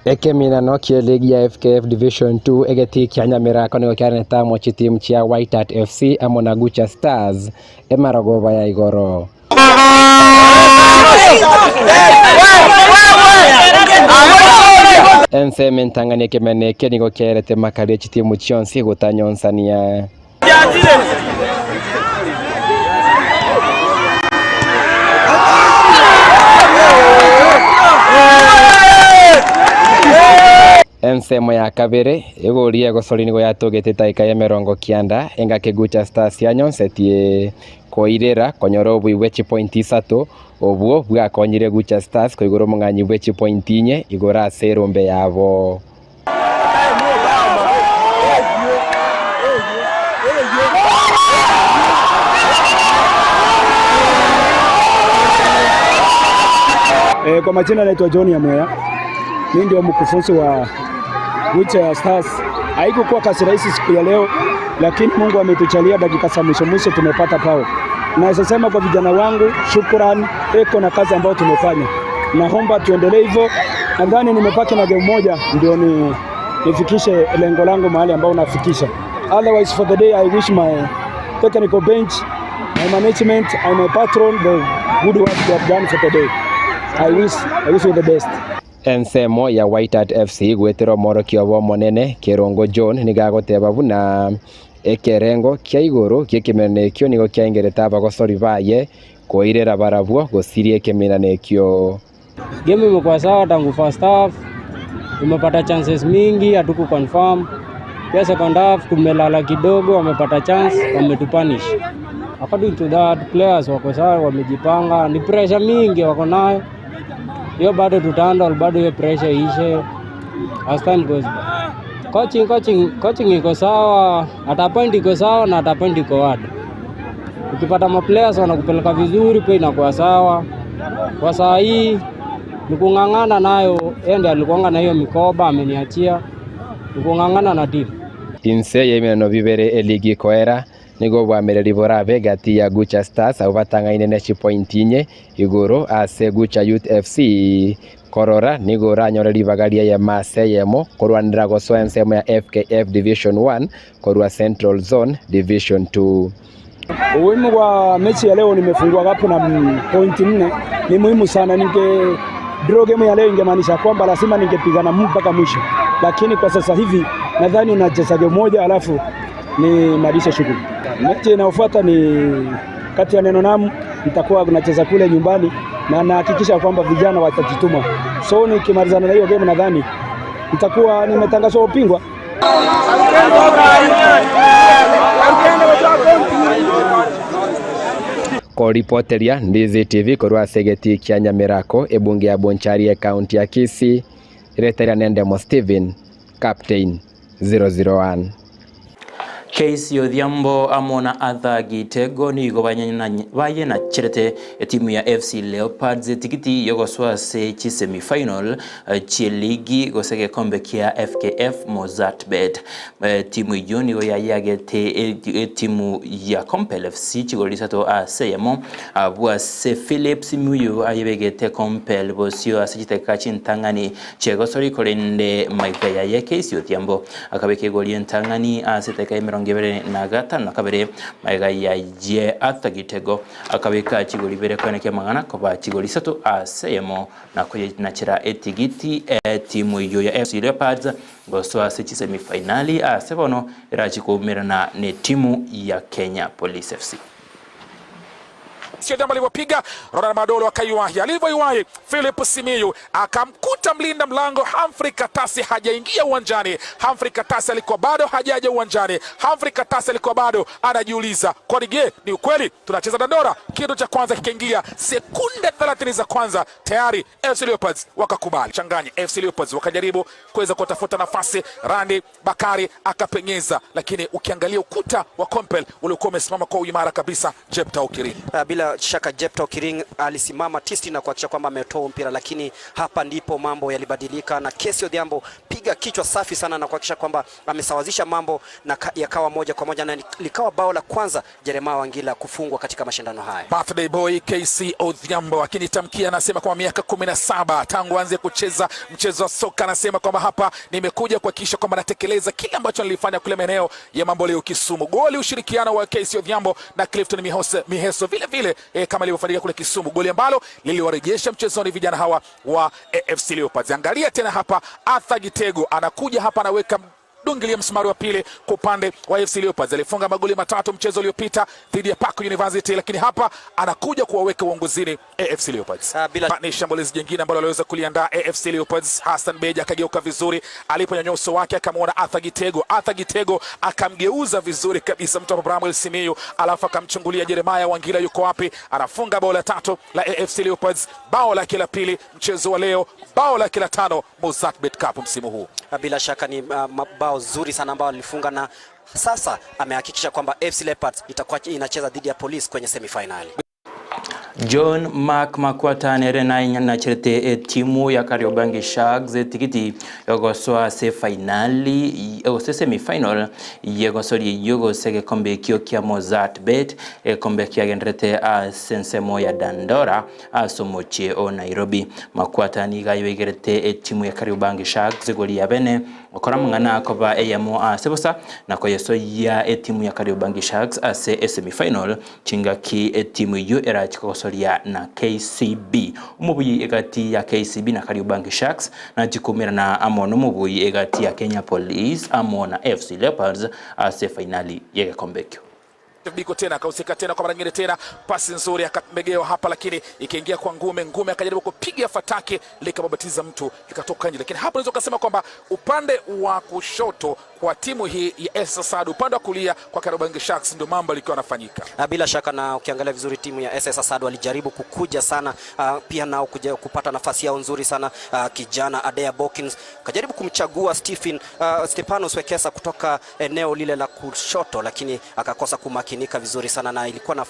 Ekeminano ki'eligi ya FKF Division 2 egetii kia Nyamerako nigo kiarenete amo chitimu chia White Hart FC amo na Gucha Stars emarogoba ya igoro. Ensemo entang'ani ekemeno eke nigo kiaerete makari chitimu chionsi gotanyonsania. Ensemo ya kabere, egori y'egosori nigo yatogete etaika y'emerongo kianda, engaki Gucha Stars yanyonsetie koirera konyora obui bwe chipointi isato, obwo bwakonyire Gucha Stars koigora omong'anyi bwe chipointi inye igoro ase erombe yabo. E, kwa majina naitwa John Nyamweya. Mimi ndio mkufunzi wa Wheelchair Stars. Haikukuwa kazi rahisi siku ya leo, lakini Mungu ametujalia dakika za mwisho mwisho tumepata pao. Naweza sema kwa vijana wangu, shukrani eko na kazi ambayo tumefanya. Naomba tuendelee hivyo. Nadhani nimepaki na game moja ndio ni nifikishe lengo langu mahali ambao nafikisha. Otherwise for the day I wish my technical bench, my management and my patron the good work they have done for the day. I wish, I wish you the best. Ensemo ya White Hart FC goetera omorokia obo omonene Kerongo John nigo agoteba buna ekerengo kia igoro gi'ekemerano ekio nigo kiaengerete abagosori baye koirera barabwo gosiria ekemerano ekio. Game imekuwa sawa tangu first half, tumepata chances mingi hatuku confirm. Pia second half tumelala kidogo, wamepata chance, wametupunish. According to that players wako sawa, wamejipanga. Ni pressure mingi wako nayo, hiyo bado tutahandle, bado hiyo pressure ishe as time goes by. Coaching, coaching, coaching iko sawa, at a point iko sawa na at a point iko hard. Ukipata ma players wanakupeleka vizuri pia inakuwa sawa. Kwa saa hii ni kung'ang'ana nayo, yeye ndiye alikuanga na hiyo mikoba ameniachia, ni kung'ang'ana na timu. Inse y'ebimeneno bibere eligi ekoera, Nigo obwamereri borabe gati ya Gucha Stars abwo batang'aine ne chipointi inye igoro ase Gucha Youth FC. Korora nigo oranyore ribaga ri'eyemo ase eyemo korwanera gosoa ensemo ya FKF Division One korwa Central Zone Division Two. Umuhimu kwa mechi ya leo nimefungua kapu na pointi nne ni muhimu sana. Ninge draw game ya leo ingemaanisha kwamba lazima ningepigana mpaka mwisho, lakini kwa sasa hivi nadhani nacheza game moja alafu nimalize shughuli. Mechi inayofuata ni kati ya Neno Namu, nitakuwa nacheza kule nyumbani na nahakikisha kwamba vijana watajituma. So nikimalizana na hiyo game nadhani nitakuwa nimetangazwa ubingwa. Koripoteria Ndizi TV korwa ase egetii kia Nyamerako, ebunge ya Bonchari ekaunti ya Kisii, Retaria Nendemo Stephen, Captain 001. KC Odhiambo amo na Arthur Gitego nigo bayenacherete etimu ya FC Leopards etigiti yogosoa ase chisemifinal chieligi gose gekombe kia FKF Mozzart Bet. Timu eyio nigo yayagete etimu ya Compel FC chigori isato ase eyemo abwo ase Philip Simiyu ayebegete Compel bosio ase chiteka chintang'ani chiegosori korende maiga yaye KC Odhiambo akabeka egori entang'ani ase eteka emerongo ebere na gatano na kabere maiga yaye Arthur Gitego akabeka chigori ibere koenekia amang'ana koba chigori isato ase eyemo na koyenachera etigiti etimu eyio ya FC Leopards gosoa ase chisemifinali ase bono erachi koumerana netimu ya Kenya Police FC. Sio jambo alivyopiga Ronald Madolo akaiwahi, alivyoiwahi Philip Simiyu akamkuta mlinda mlango Humphrey Katasi hajaingia uwanjani. Humphrey Katasi alikuwa bado hajaja uwanjani. Humphrey Katasi alikuwa bado anajiuliza, kwani je, ni ukweli tunacheza dandora? Kitu cha kwanza kikaingia sekunde 30 za kwanza, tayari FC Leopards wakakubali changanya. FC Leopards wakajaribu kuweza kutafuta nafasi, Randi Bakari akapenyeza, lakini ukiangalia ukuta wa Compel ulikuwa umesimama kwa uimara kabisa. Jepta Okiring Bila shaka Jepta Okiring alisimama tisti na kuhakikisha kwamba ametoa mpira, lakini hapa ndipo mambo yalibadilika na Kesi Odhiambo piga kichwa safi sana na kuhakikisha kwamba amesawazisha mambo na yakawa moja kwa moja na likawa bao la kwanza Jeremiah Wangila kufungwa katika mashindano haya. Birthday boy KC Odhiambo akinitamkia anasema kwamba miaka 17 tangu aanze kucheza mchezo wa soka, anasema kwamba hapa nimekuja kuhakikisha kwamba natekeleza kile ambacho nilifanya kule maeneo ya Mamboleo Kisumu. Goli ushirikiano wa KC Odhiambo na Clifton Miheso vile vile kama ilivyofanyika kule Kisumu, goli ambalo liliwarejesha mchezoni vijana hawa wa AFC Leopards. Angalia tena hapa, Arthur Gitego anakuja hapa anaweka dungilia msumari wa pili kwa upande wa AFC Leopards. Alifunga magoli matatu mchezo uliopita dhidi ya Park University, lakini hapa anakuja kuwaweka uongozini AFC Leopards. Ni shambulizi jingine ambalo aliweza kuliandaa AFC Leopards. Hassan Beja akageuka vizuri, aliponyanyua uso wake akamwona Arthur Gitego. Arthur Gitego akamgeuza vizuri kabisa mtu wa Bramwel Simiyu, alafu akamchungulia Jeremiah Wangila yuko wapi, anafunga bao la tatu la AFC Leopards, bao lake la pili mchezo wa leo, bao lake la tano Mozzart Bet Cup msimu huu. Bila shaka ni mabao zuri sana ambao alifunga na sasa amehakikisha kwamba FC Leopards itakuwa inacheza dhidi ya Police kwenye semifinali. John Mark Makwata nere nacherete timu ya Kariobangi Sharks tikiti yogosoa ase finali gose semifinal yegosoria yogose gekombe kio kia Mozzart Bet ekombe kiagenderete ase ensemo ya Dandora ase omochie o Nairobi. Makwata niga yoigerete timu ya Kariobangi Sharks goli ya bene okora mang'ana akoba eyemo ase bosa na koyesoyia etimu ya Kariobangi Sharks ase semifinal chingaki etimu eyo erachikogosoria na KCB. Omobuyi egati ya KCB na Kariobangi Sharks nachikumirana amo nomobuyi egati ya Kenya Police amo na FC Leopards ase finali yegekombe ekio. Biko tena akahusika tena kwa mara nyingine tena, pasi nzuri akamegewa hapa, lakini ikiingia kwa Ngume. Ngume akajaribu kupiga fataki likababatiza mtu likatoka nje, lakini hapo unaweza kusema kwamba upande wa kushoto kwa timu hii ya SS Asad, upande wa kulia kwa Kariobangi Sharks ndio mambo yalikuwa yanafanyika. Bila shaka, na ukiangalia vizuri timu ya SS Asad walijaribu kukuja sana, pia nao kuja kupata nafasi yao nzuri sana. Kijana Adea Bokins kajaribu kumchagua Stepanos Wekesa kutoka eneo lile la kushoto, lakini akakosa kumakinika vizuri sana, na ilikuwa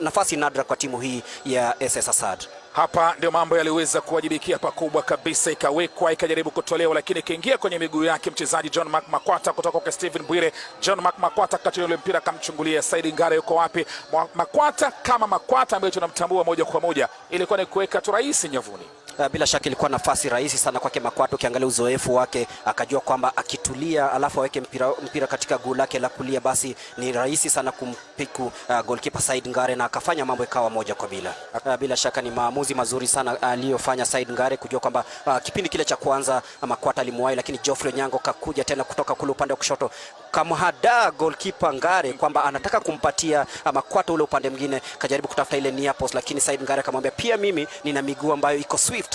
nafasi nadra kwa timu hii ya SS Asad. Hapa ndio mambo yaliweza kuwajibikia pakubwa kabisa, ikawekwa ikajaribu kutolewa, lakini ikaingia kwenye miguu yake mchezaji John Mark Makwata kutoka kwa Steven Bwire. John Mark Makwata akatoa ule mpira akamchungulia Saidi Ngare, yuko wapi? Makwata kama Makwata ambaye tunamtambua moja kwa moja, ilikuwa ni kuweka tu rahisi nyavuni. Bila shaka ilikuwa nafasi rahisi sana kwake Makwata. Ukiangalia uzoefu wake, akajua kwamba akitulia alafu aweke mpira katika guu lake la kulia, basi ni rahisi sana kumpiku goalkeeper Said Ngare, na akafanya mambo ikawa 1-0. Bila shaka ni maamuzi mazuri sana aliyofanya Said Ngare, kujua kwamba kipindi kile cha kwanza Makwata alimuwahi, lakini Geoffrey Onyango kakuja tena kutoka kule upande wa kushoto kamhadaa goalkeeper Ngare kwamba anataka kumpatia Makwata ule upande mwingine, kajaribu kutafuta ile near post, lakini Said Ngare akamwambia pia mimi nina miguu ambayo iko swift,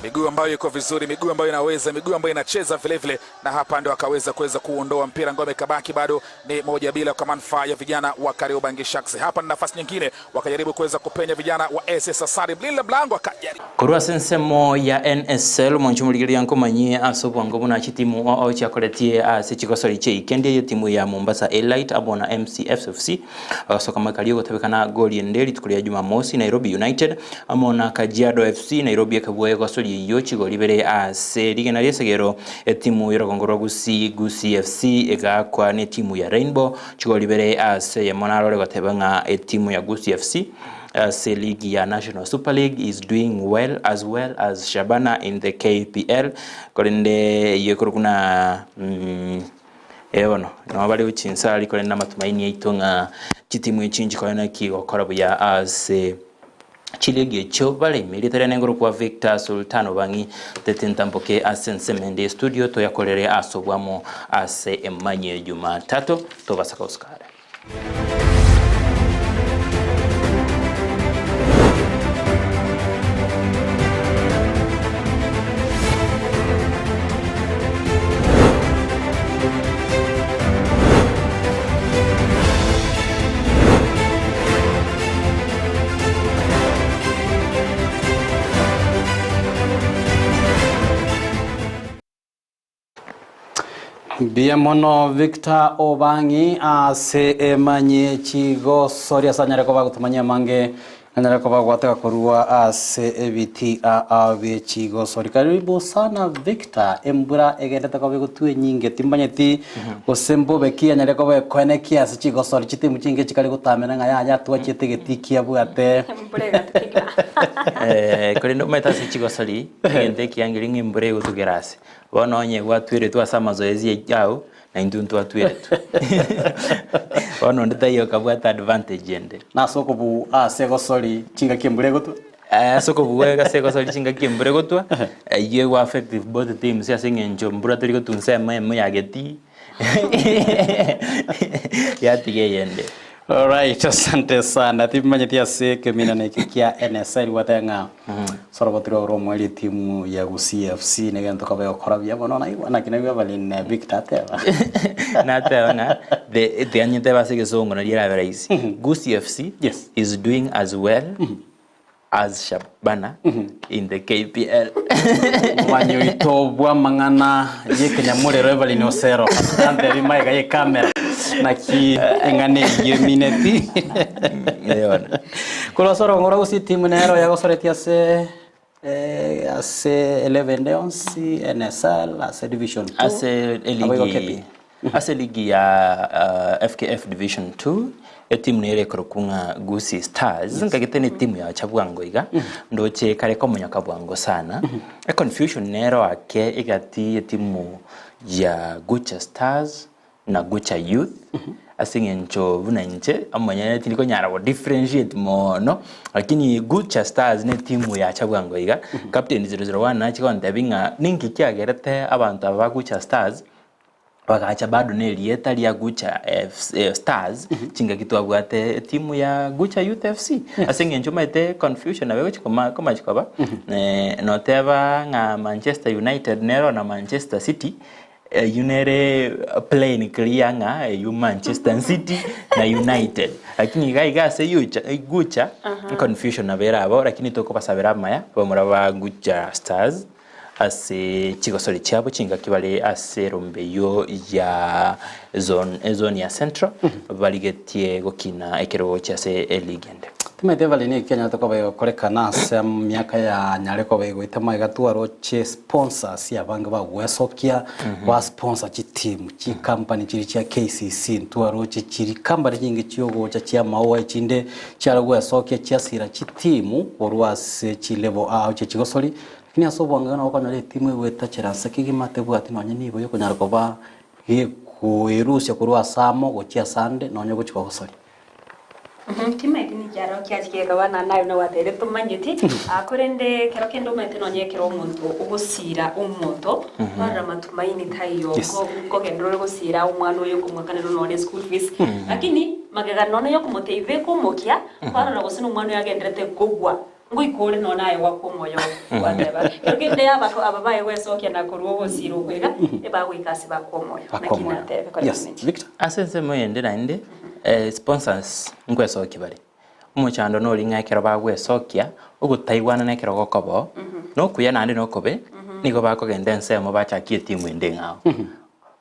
miguu ambayo iko vizuri, miguu ambayo inaweza, miguu ambayo inacheza vile vile, na hapa ndio akaweza kuweza kuondoa mpira. Ngome kabaki bado ni 1-0 kwa manufaa ya vijana wa Kariobangi Sharks. Hapa ni nafasi nyingine, wakajaribu kuweza kupenya vijana wa SS Asari, mlinda mlango akajaribu Korwa ase ensemo ya NSL mwancho morigereria nkomanyie ase obwango buna chitimu oo chiakoretie ase chigosori chia ikendi eye timu ya Mombasa Elite amo na MCFFC bagasoka makari ogotabekana goli ende rituko ria Jumamosi Nairobi United amo na Kajiado FC Nairobi ekabua egosori eyio chigori ibere ase rigena riesegero etimu y'orogongo rwa Gusii Gusii FC egaakwa na etimu ya Rainbow chigori ibere ase eyemo narore goteba ng'a etimu ya Gusii FC ase ligi ya National Super League is doing well as well as Shabana in the KPL korende eyio ekorokwa na eh bono nabo bare gochia inse aria korende amatumaini yaito ng'a chitimu echi nchikore naki gokora buya ase chiligi echio bare ime. Erieta riane nkorokwa Victor Sultan Obang'i tete ntamboke ase ensemo ende y'estudio toyakorere ase obwamo ase emanyie ya Jumatatu tobasa gosukare. Mbuya mono Victor Obang'i ase emanyie chigosoria ase anyare koba agotomanyia amange anyare koba agwateka korwa ase ebiti aa bie chigosori. Karibu sana Victor, embura egendete koba egotwa enyinge timbanyeti gose mbobe ki anyare koba ekoenekia ase chigosori chitimu chinge chikare gotamera ng'a yaya twachete egetii kiabwate. Eh, korende omanyete ase chigosori egento ekiangeri ng'a embura egotugera ase Bono onye gwatweretwe ase amazoezi ao, na intwe ntwatweretwe. Bono onde taiyo okabwata advantage ende. Nase okobua ase egosori chingaki embura egotwa? Ase okobua ase egosori chingaki embura egotwa, eyio ego affect both teams ase eng'encho mbura teri gotwa ensemo eyemo ya getii, yatiga eyende. Alright, asante sana. Timanyeti ase ekeminano eke kia NSL gwateba ng'a sorobotire ore omweri etimu ya Gusii FC negento kobe gokora buya mono naigwa naki naigwa Evelyn Victor ateba. Nateba ng'a the tiga nyetebe ase egesongo nario erabe rahisi. Gusii FC is doing as well as Shabana in the KPL. Omomanyi oito bw'amang'ana y'ekenyamorero Evelyn Osero antebi magega y'ekamera naki eng'ana eyio emineti. Korwa ase orogongo rwa Gusii timu nero yagosoretie ase ase 11 ende yonsi NSL ase division 2 Ase Naboigo eligi KP. Ase eligi ya FKF Division 2 etimu nere ekorokwa ng'a Gusii Stars nkagete ne etimu yacha bwango iga ndoche kare komonyoka bwango sana econfusion nero ake egati yetimu ya Gucha Stars na Gucha Youth ase eng'encho buna inche omonyene tindi konyara go differentiate mono lakini Gucha Stars ne etimu yacha bwango iga captain 001 nache gontebia ng'a ninki kiagerete abanto aba ba Gucha Stars Bagacha bado nerieta ria Gucha FC, Stars, chingaki twabwate etimu ya Gucha Youth FC. Ase eng'encho omanyete confusion nabo egochi koma komachi koba, noteba ng'a Manchester United nero na Manchester City, eyio nere plain clear ng'a eyio Manchester City na United. Lakini iga iga ase Yucha Gucha, confusion nabo erabao lakini tokobasabera amaya, abamura ba Gucha Stars. Ase chigosori chiabo chingaki bare ase erombe eyio ya zone, ezone ya Central, barigetie gokina ekerogo gochia ase eligi ende. Timanyete Evelyn eki anyarete koba egokorekana ase emiaka ya nyare koba egoeta magega twaroche sponsors abange bagwesokia ba sponsor chiteam chicompany chiria chia KCC ntwaroche chiri company chinge chiogocha chia amaua echinde chiare gwesokia chiasira chiteam korwa ase chilevel ao chia chigosori lakini ase obwango nabo okonyora etimu egoeta chiranse kegima tebwati nonye nibo yokonyara koba gekoerusia korwa ase amo gochia asande nonye gochia kogosoria. Timaeti nikiaro kiachia gekaba naende aye buna gwatebire tomanyeti, korende ekero kende omanyete nonye ekero omonto ogosiira omonto, kwarora matumaini taiyo, nkogenderera ore gosiira omwana oyo okomwakanera nonye school fees, lakini magega nonye yokomotebia beka omokia, kwarora gose na omwana oyo agenderete kogwa, ngoika ore nonye aye gwakwa omoyo gwateba. Ekero kende abako aba baye gwesokia na korwa ogosiira okwo iga, ebagoika ase bakwa omoyo. Bakwa Naki omoyo. natebe kore Yes, komenya. Victor. Ase ensemo eyende naende, sponsors nkwesokia bare. Omochando nori ng'a ekero bagwesokia, ogotaigwanana ekero gokoba oo, nokuya naende nokobe, nigo bakogenda ensemo bachakie etimu ende eng'ao.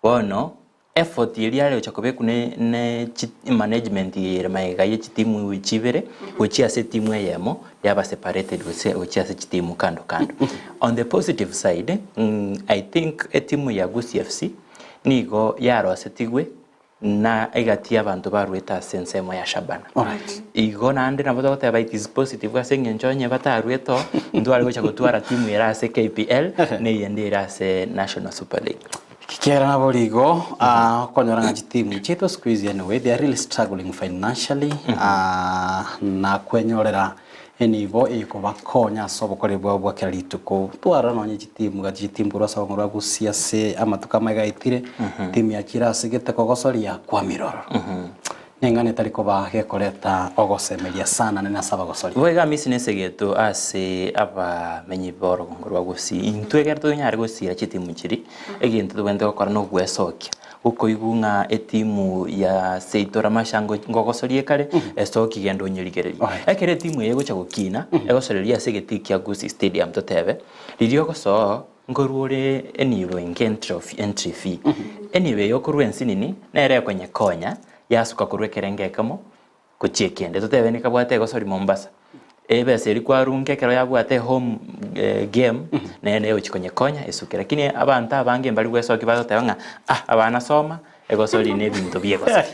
Bono, effort eria yare gocha kobekwa ne ne chi management ere magega ye chitimu chibere, gochia ase etimu eyemo, yaba separated gose gochia ase chitimu kando kando. On the positive side, I think etimu ya Gusii FC, nigo yarosetigwe na egati y'abanto baruete ase ensemo ya Shabana. Igo naende nabo togoteba it is positive ase eng'encho onye bataruete oo, ntware gocha gotwara timu ere ase KPL na eyende ere ase National Super League. Ekiagera nabo igo okonyora ng'a chitimu chiaito siku hizi anyway they are really struggling financially na kwenyorera Enibo ekobakonya ase obokoreri bwabo bwa kera rituko. Twarora nonye chitimu gati chitimu korwa ase abang'ora ba Gusii ase amatuko amaiga aetire, timu yachire ase gete kogosoria kwamire ororo. Neng'ana etari koba gekoreta ogosemeria sana nene ase abagosoria. Boigo Hamisi nesegeto ase abamenyi b'orogongo rwa Gusii. Intwe ekero tonyare gosiira chitimu chiria, egento tobwenerete gokora nogwesokia. Okoigwa ng'a etimu ya seito Ramasha ngogosoria ekare, esoki genda onyerigererie. Ekero etimu eye egocha gokina, egosoreria ase egetii kia Gusii Stadium totebe, riria ogosoa nkorwa ore enibo enke entry fee. Enibo eye okorwa ensinini, nere ekonyekonya, yasuka korwa ekerengo ekemo, gochia ekende. Totebe nikabwate egosori Mombasa, ebesa eria kwarunga ekero yabwate home game, nere nere egochia konyekonya esuke. Lakini abanto abange mbari gwesokia bagoteba ng'a ah abana soma, egosori na ebinto bia egosori.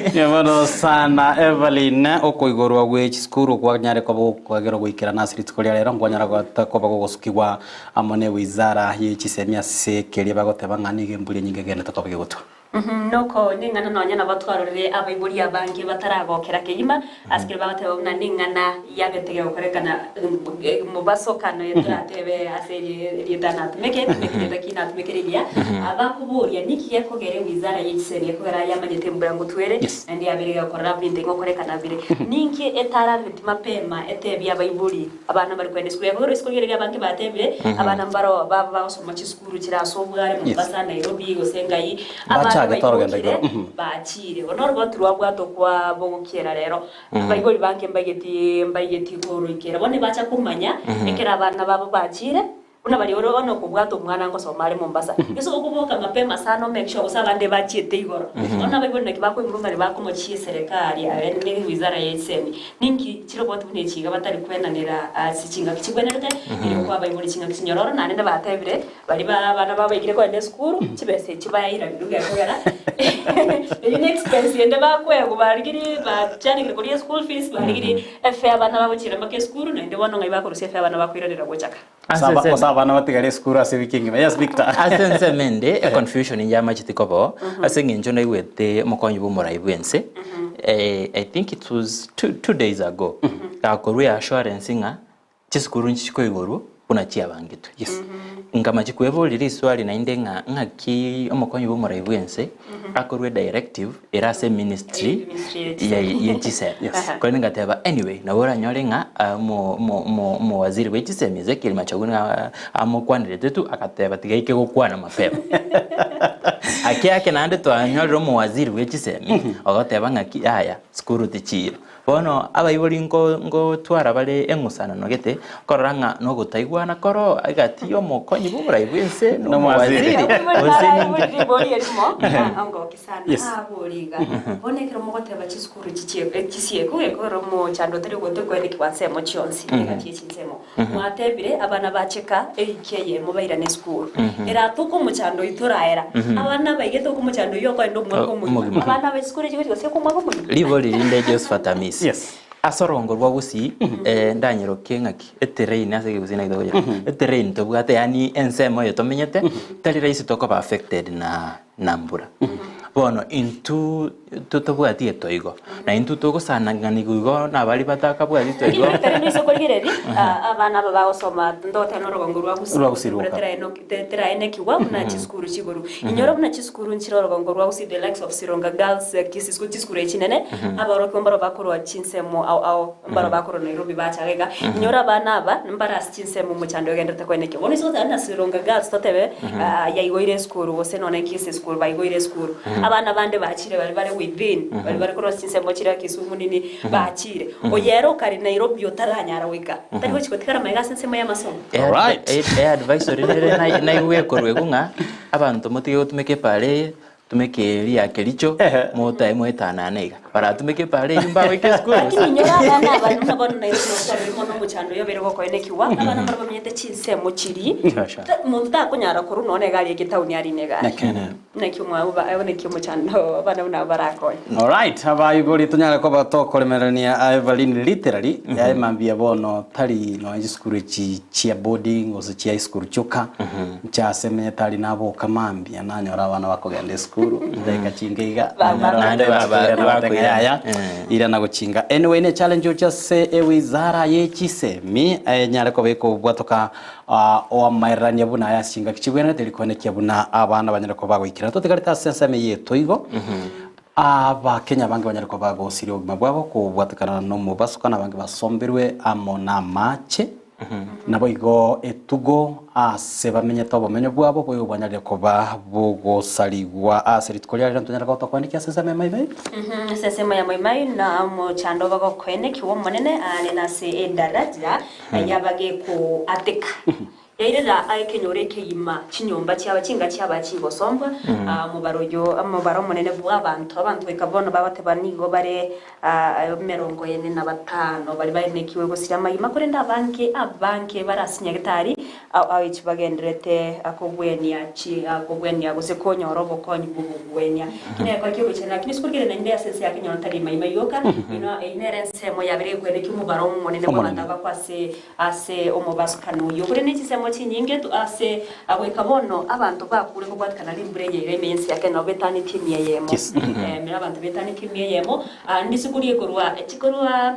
Mbuya mono sana Evelyn, okoigorwa gwe chisukuru kwanyare koba gokwagera goikerana ase rituko ria rero nkwanyara koba gogosukigwa amo ne wizara ye chisemi ase keria bagoteba ng'a nigo embura enyinge egenderete koba gegotwa. Noko ning'ana nonya nabo twarorire abaibori abange bataragokera kegima, ase keria bagoteba buna ning'ana yabete gegokorekana mobasokano toratebe ase erieta natumeke, tumeke erieta ki natumeke rigiya, abakoboria niki gekogera ewizara ye chisemi gekogera yamanyete embura ngotwere, naende yabere gegokorera binto ingokorekana bire. Ninki etarareti mapema etebie abaibori abana mbare kogenda esukuru, gekogera isiko riria abange batebire, abana mbaro bagosoma chisukuru. Gochira ase obware Mombasa, Nairobi, gose Ngai, abande Bachagete orogendo baimokire igoro. Mhm. bachire. Bono oroboti rwabwate okwa bogokiera rero, abaibori bange mbaigeti mbaigeti koroikera. Bono ebacha komanya ekero abana babo bachire, buna baria ore bono okobwata omwana ngosoma are Mombasa. Gese okoboka mapema sana o make sure gose abande bachiete igoro. Bono abaibori naki bakoimurungania bakomochia eserekari aye ne wizara ya esemi. Ninki chiroboti buna echi iga batari kwenanera ase chingaki chigwenerete, erio kwabaibori chingaki chinyororo, naende nabatebire baria ba abana babo baikire kogenda esukuru, chibesa echi bairanerwe gekogera eyio ne expense ende bakoegwa barigirie bachandekire koria eschool fees, barigirie efare abana bagochiera mpaka esukuru, naende bono ng'ai bakorusia efare abana bakoiranera gochaka. Ase ensemo- Ase abana batigare esukuru ase ewiki engima. Yes, Victor. Ase ensemo ende, econfusion yamachete koba oo, ase eng'encho naigwete omokonyi bw'omorai bw'ense, I think it was 2 days ago, gakorwa eassurance ng'a chisukuru nchikoigorwa buna chiabangetwe. Nkamachi kweboria riswali naende ng'a ng'aki omokonyi bw'omorai bw'ense akorwa edirective ere ase eministry ye chisemi. Korende ngateba anyway nabo oranyore ng'a omowaziri bwe chisemi Ezekiel Machogu nigo amokwanerete tu agateba tiga aike gokwana mapema. Ake ake naende twanyorire omowaziri bwe chisemi ogoteba ng'aki yaya sukuru tichiyo. Bono abaibori ngotwara bare eng'usanano gete, korora ng'a nogotaigwana. Ogokwana koro egati y'omokonyi bw'oborai bw'ense na omowaziri, gose ninki? Ribori erimo angoki sana Yes. abori iga bono ekero mogoteba chisukuru chichie chisiekwe gekogera omochando otari gotokoenekigwa nsemo chionsi egati ye chinsemo Mwatebire abana ba cheka ewiki eyemo bairane esukuru. Eratoke omochando oyio toraera. Abana abaigete oke omochando oyio okoenda omwaka omogima. Omogima. Abana aba esukuru echi gochi gosieka omwaka omogima. Ribori rinde Josephat Amisi. Ase orongo rwa Gusii, eh, ndanyeroke ng'aki eterrain ase ekegusii naki tokoyera eterrain tobwate yaani ensemo eye tomenyete tari rahisi tokoba affected na na mbura. Bono intwo totobwati etoigo, na intwo togosanang'anigwa igo nabaria batakabwati toigo. Lakini ekero ase okorigereria, abana aba bagosoma ndoteba na orogongo rwa Gusii, Rwa Gusii mbura rwoka. teraenoki teraenekigwa buna chisukuru chigoro. Inyora buna chisukuru nchire orogongo rwa Gusii the likes of Sironga Girls, Kisii School, chisukuru echi chinene, abaorokigwa mbaro bakorwa chinsemo ao ao, mbaro bakorwa Nairobi bacha iga iga. Inyora abana aba mbare ase chinsemo omochando ogenderete koenekia. Bono ase goteba buna Sironga Girls totebe yaigoire esukuru gose nonye Kisii School baigoire esukuru, abana bande bachire baria bare within, baria bare korwa ase chinsemo chiria Kisumu nini bachire. Oyo ere okare Nairobi otaranyara goika, tari gochi gotigara magega ase ensemo y'amasomo. Eadvisory nere naigwe ekorwa igo ng'a abanto motige gotumeka epaara eye, tumeka eria ya Kericho, motae moetanane iga. Baratumeke epaara eyio mbagoika esukuru gose? Lakini inyora abana aba buna bono Nairobi nokwarire mono omochando oyo obeire gokoenekigwa, abana mbare bamenyete chinsemo chiria, monto takonyara korwa nonya na egari eke etown arine egari. Naki omwabo naki omochando abana buna aba barakonye. Alright, abaibori tonyare koba tokoremererania Evelyn literally yaye mambia bono tari nonya chisukuru echi chia boarding gose chia esukuru chioka nchasemenye tari naboka mambia nanyora abana bakogenda esukuru chidakika chinke iga nanyora Naende bakoirana bateba bakoirana. yaya irana gochinga anyway ne challenge ocha ase ewizara ye chisemi enyare koba ekobwatoka Oamaereranie buna aya ase chingaki chigwenerete rikoenekia buna abana banyare koba bagoikerana. Totigarete ase ensemo eye etoigo, Abakenya abange banyare koba bagosiria obogima bwabo kobwatekana nomobasuka na abange basombirwe amo namache, naboigo etugo ase bamenyete obomenyo bwabo boigo bwanyarire koba bogosarigwa ase rituko ria rero ntonyare koba tokoenekia ase ensemo ya Maimai. Ase ensemo ya Maimai na omochando bagokoenekiwa Omonene aane nase edaraja Yaba gekoateka, yairera ekenyoro ekegima, chinyomba chiaba chinga chiaba chigosombwa, omobaro oyio, omobaro omonene bw'abanto, abanto goika bono bagoteba nigo bare emerongo ene na batano baria baenekiwe gosiria amagima, korende abange abange bare ase nyagetari echi bagendererete kogwenia chi kogwenia gose konyora obokonyi bw'okogwenia. Eki negekora ki'ogoichana, lakini ase korigereria naende ase ense ya kenyoro tari maima yoka, inwe eyio nere ensemo yabere ekwene omobaro omonene bw'abanto abakwa ase ase omobasukano oyio. Korende ne chinsemo chinyinge tu ase goika bono abanto bakure kobwatikana rimbura eye iga ime y'ense ya Kenya nabo betanetie emia eyemo. Mere abanto betanetie emia eyemo, risuko rikorwa chikorwa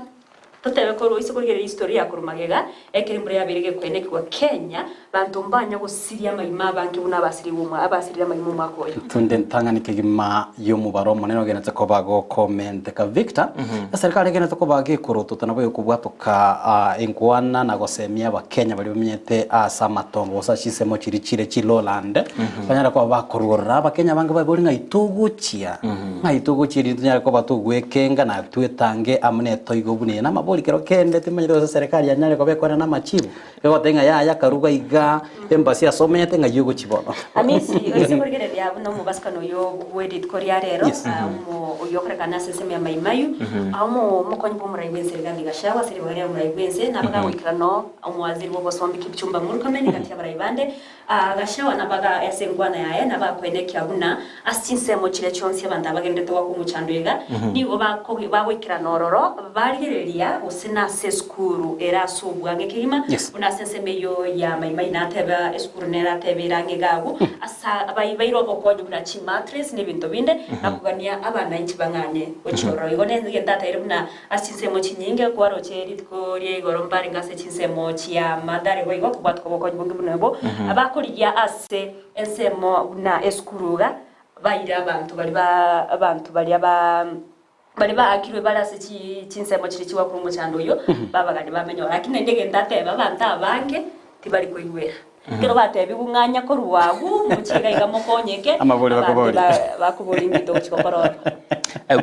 Totebe korwa ase korigereria history ya korwa magega, ekero embura yabeire gekoenekigwa Kenya, banto mbanya gosiria amagima abange buna abasirigwe omwa abasirire amagima omwaka oyo. Tunde ntang'ani kegima y'omobaro omonene ogenete koba gokomenteka Victor, eserikari egenete koba gekorotota nabo egokobwatoka enkwana na gosemia abakenya baria bamenyete ase amatongo gose ase chinsemo chiria chire chi lowland, banyare koba bakoruorora abakenya abange babe ng'ai togochia. Ng'ai togochia erinde tonyare koba togwekenga na twetange amo netoigo buna eye? Namabori kero kende timanyete gose serikali yanyare koba ekwana namachibu, egoteba ng'a yaya karuga iga, embassy ase omenyete ng'ai ogochia bono. Amisi, oise korigereria buna omobasukano oyo bwe rituko ria rero, Yes. omo oyio okorekana ase ensemo ya Mai Mahiu, omo omokonyi bw'omorai bw'ense Rigathi Gachagua ase ribaga ria omorai bw'ense, nabaga goikera no omowaziri bw'obosombi Kipchumba Murkomen gati y'abarai bande, Agashawa nabaga ase enkwana yaye, na bakoenekia buna ase chinsemo chiria chionsi abanto abagenderete goaka omochando iga, nigo bagoikerana ororo, barigereria gose nase esukuru ere ase obwang'e kegima, buna ase ensemo eyio ya Maimai nateba esukuru nere atebe ere ang'e iga agwo, ase baire obokonyi buna chimattress na ebinto binde, na kogania abanainchi bang'anye gochia ororo. Igo negento ataire buna Ase chinsemo chinyinge kwaroche rituko ria igoro mbarenge ase chinsemo chia Mathare boigo kobwatwa obokonyi bonge buna obo, abakorigia ase ensemo buna esukuru iga, baire abanto baria ba abanto baria ba baria baakirwe bare ase chi chinsemo chiria chigwakora omochando oyio, babagania bamenye ororo. Lakini naende egento ateba abanto abange tibari koigwera. Ekero batebigwe ng'a anya korwa agwo, mochie iga iga mokonyeke, Amabori abanto bakobori. ba- bakobori inki togochia gokora oro.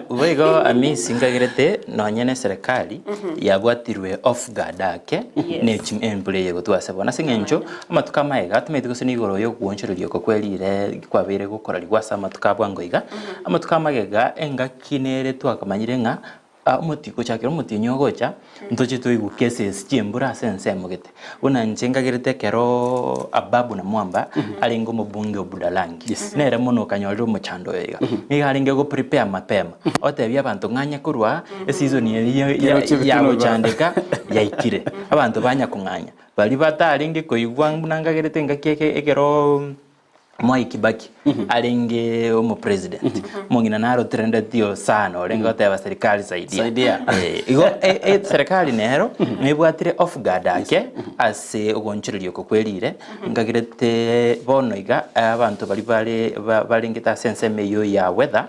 Boigo Amisi nkagerete nonye na eserekari yabwatirwe off guard ake Yes. ne chi embura eye egotwa ase bono. Ase eng'encho amatuko amaega tomanyeti gose niigoro ya ogoonchoreria oko kwe rire kwabeire gokorarigwa ase amatuko a bwango iga, amatuko amagega engaki nere twakamanyire ng'a Omotienyi gochakera omotienyi ogocha, ntoche toigwe cases chi'embura ase ensemo gete. Buna inche nkagerete ekeroo Ababu Namwamba arenge omobunge o Budalangi, nere mono okanyorire omochando oyo iga. Nigo arenge go prepare mapema, otebia abanto ng'anye korwa eseason eria ya- Yagochia ya ebitunwa. gochandeka yaikire. Abanto banya kong'anya, baria batarenge koigwa buna nkagerete engaki eke ekeroo. Mwai Kibaki arenge omopresident, omong'ina naro trendetio sana orenge goteba serikali saidia. Saidia. Eh, igo e- e- serikali nero nebwatire off guard ake ase ogoonchoreria oko kwerire nkagerete bono iga abanto baria bare ba- barengete ase ensemo eywo ya weather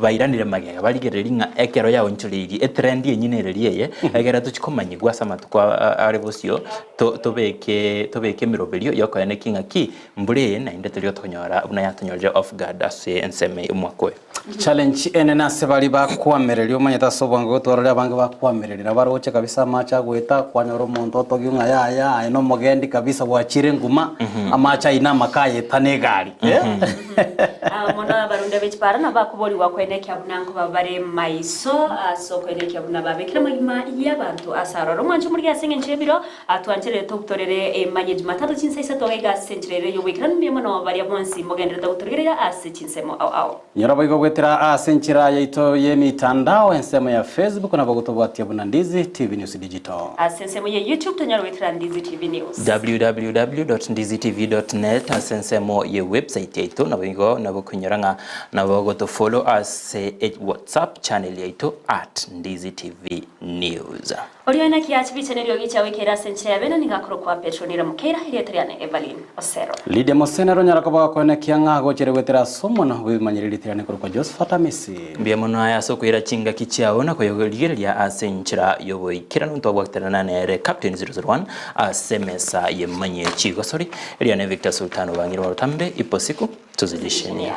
Bairanire magega, barigererie ng'a ekero yaonchoreirie etrendi enyene ereria eye, egere tochie komanyigwa ase amatuko are bosio, tobeke tobeke emeroberio y'okoenekia ng'a ki, mbura eye naende tori gotonyora buna yatonyorire off guard ase ensemo eye omwaka oyo. Challenge enene ase baria bakwamereria omanyete ase obwango gotwarora abange bakwamereria nabo baroche kabisa amache agoeta kwanyora omonto otogia ng'a yaya aye nomogendi kabisa gwachire nguma amache ayio namake ayeta na egari eh. Mono abarundia be chipara nabo bakoborigwa koenekia buna nkoba bare maiso ase okoenekia buna babekire amagima y'abanto ase aroro. Omwancho omorigia ase engencho y'ebiro atwancherere tobutorere emanye Jumatatu chinsa isato iga ase enchera ere y'oboikeranu mbuya mono baria bonsi mogenderete gotorigereria ase chinsemo ao ao. Nyora boigo goetera ase enchera yaito y'emitandao ensemo ya Facebook nabo gotobwatia buna Ndizi TV News Digital. Ase ensemo ya YouTube tonyare goetera Ndizi TV News. www.ndizitv.net ase ensemo ye website yaito naboigo nabo koinyora ng'a nabo gotofollow ase WhatsApp channel yaito at Ndizi TV News. Oria naki achibiche neriogi chiagoikeire ase enchera ya bene nigo akorokwa Petronila Mokeira, erieta riane Evelyn Osero. Lydia Mosenero onyara koba gakoenekia ng'a agochere goetera ase omonwa bw'ebimanyereri ritirane korokwa Josephat Amisi. Mbuya mono aye ase okoira chingaki chiao na koyorigereria ase enchera y'oboikeranu ntwabwaterana nere Captain 001 ase emesa y'emanyie chigosori. Erio ne Victor Sultan obang'ire orotambe ipo siku tuzidishenia.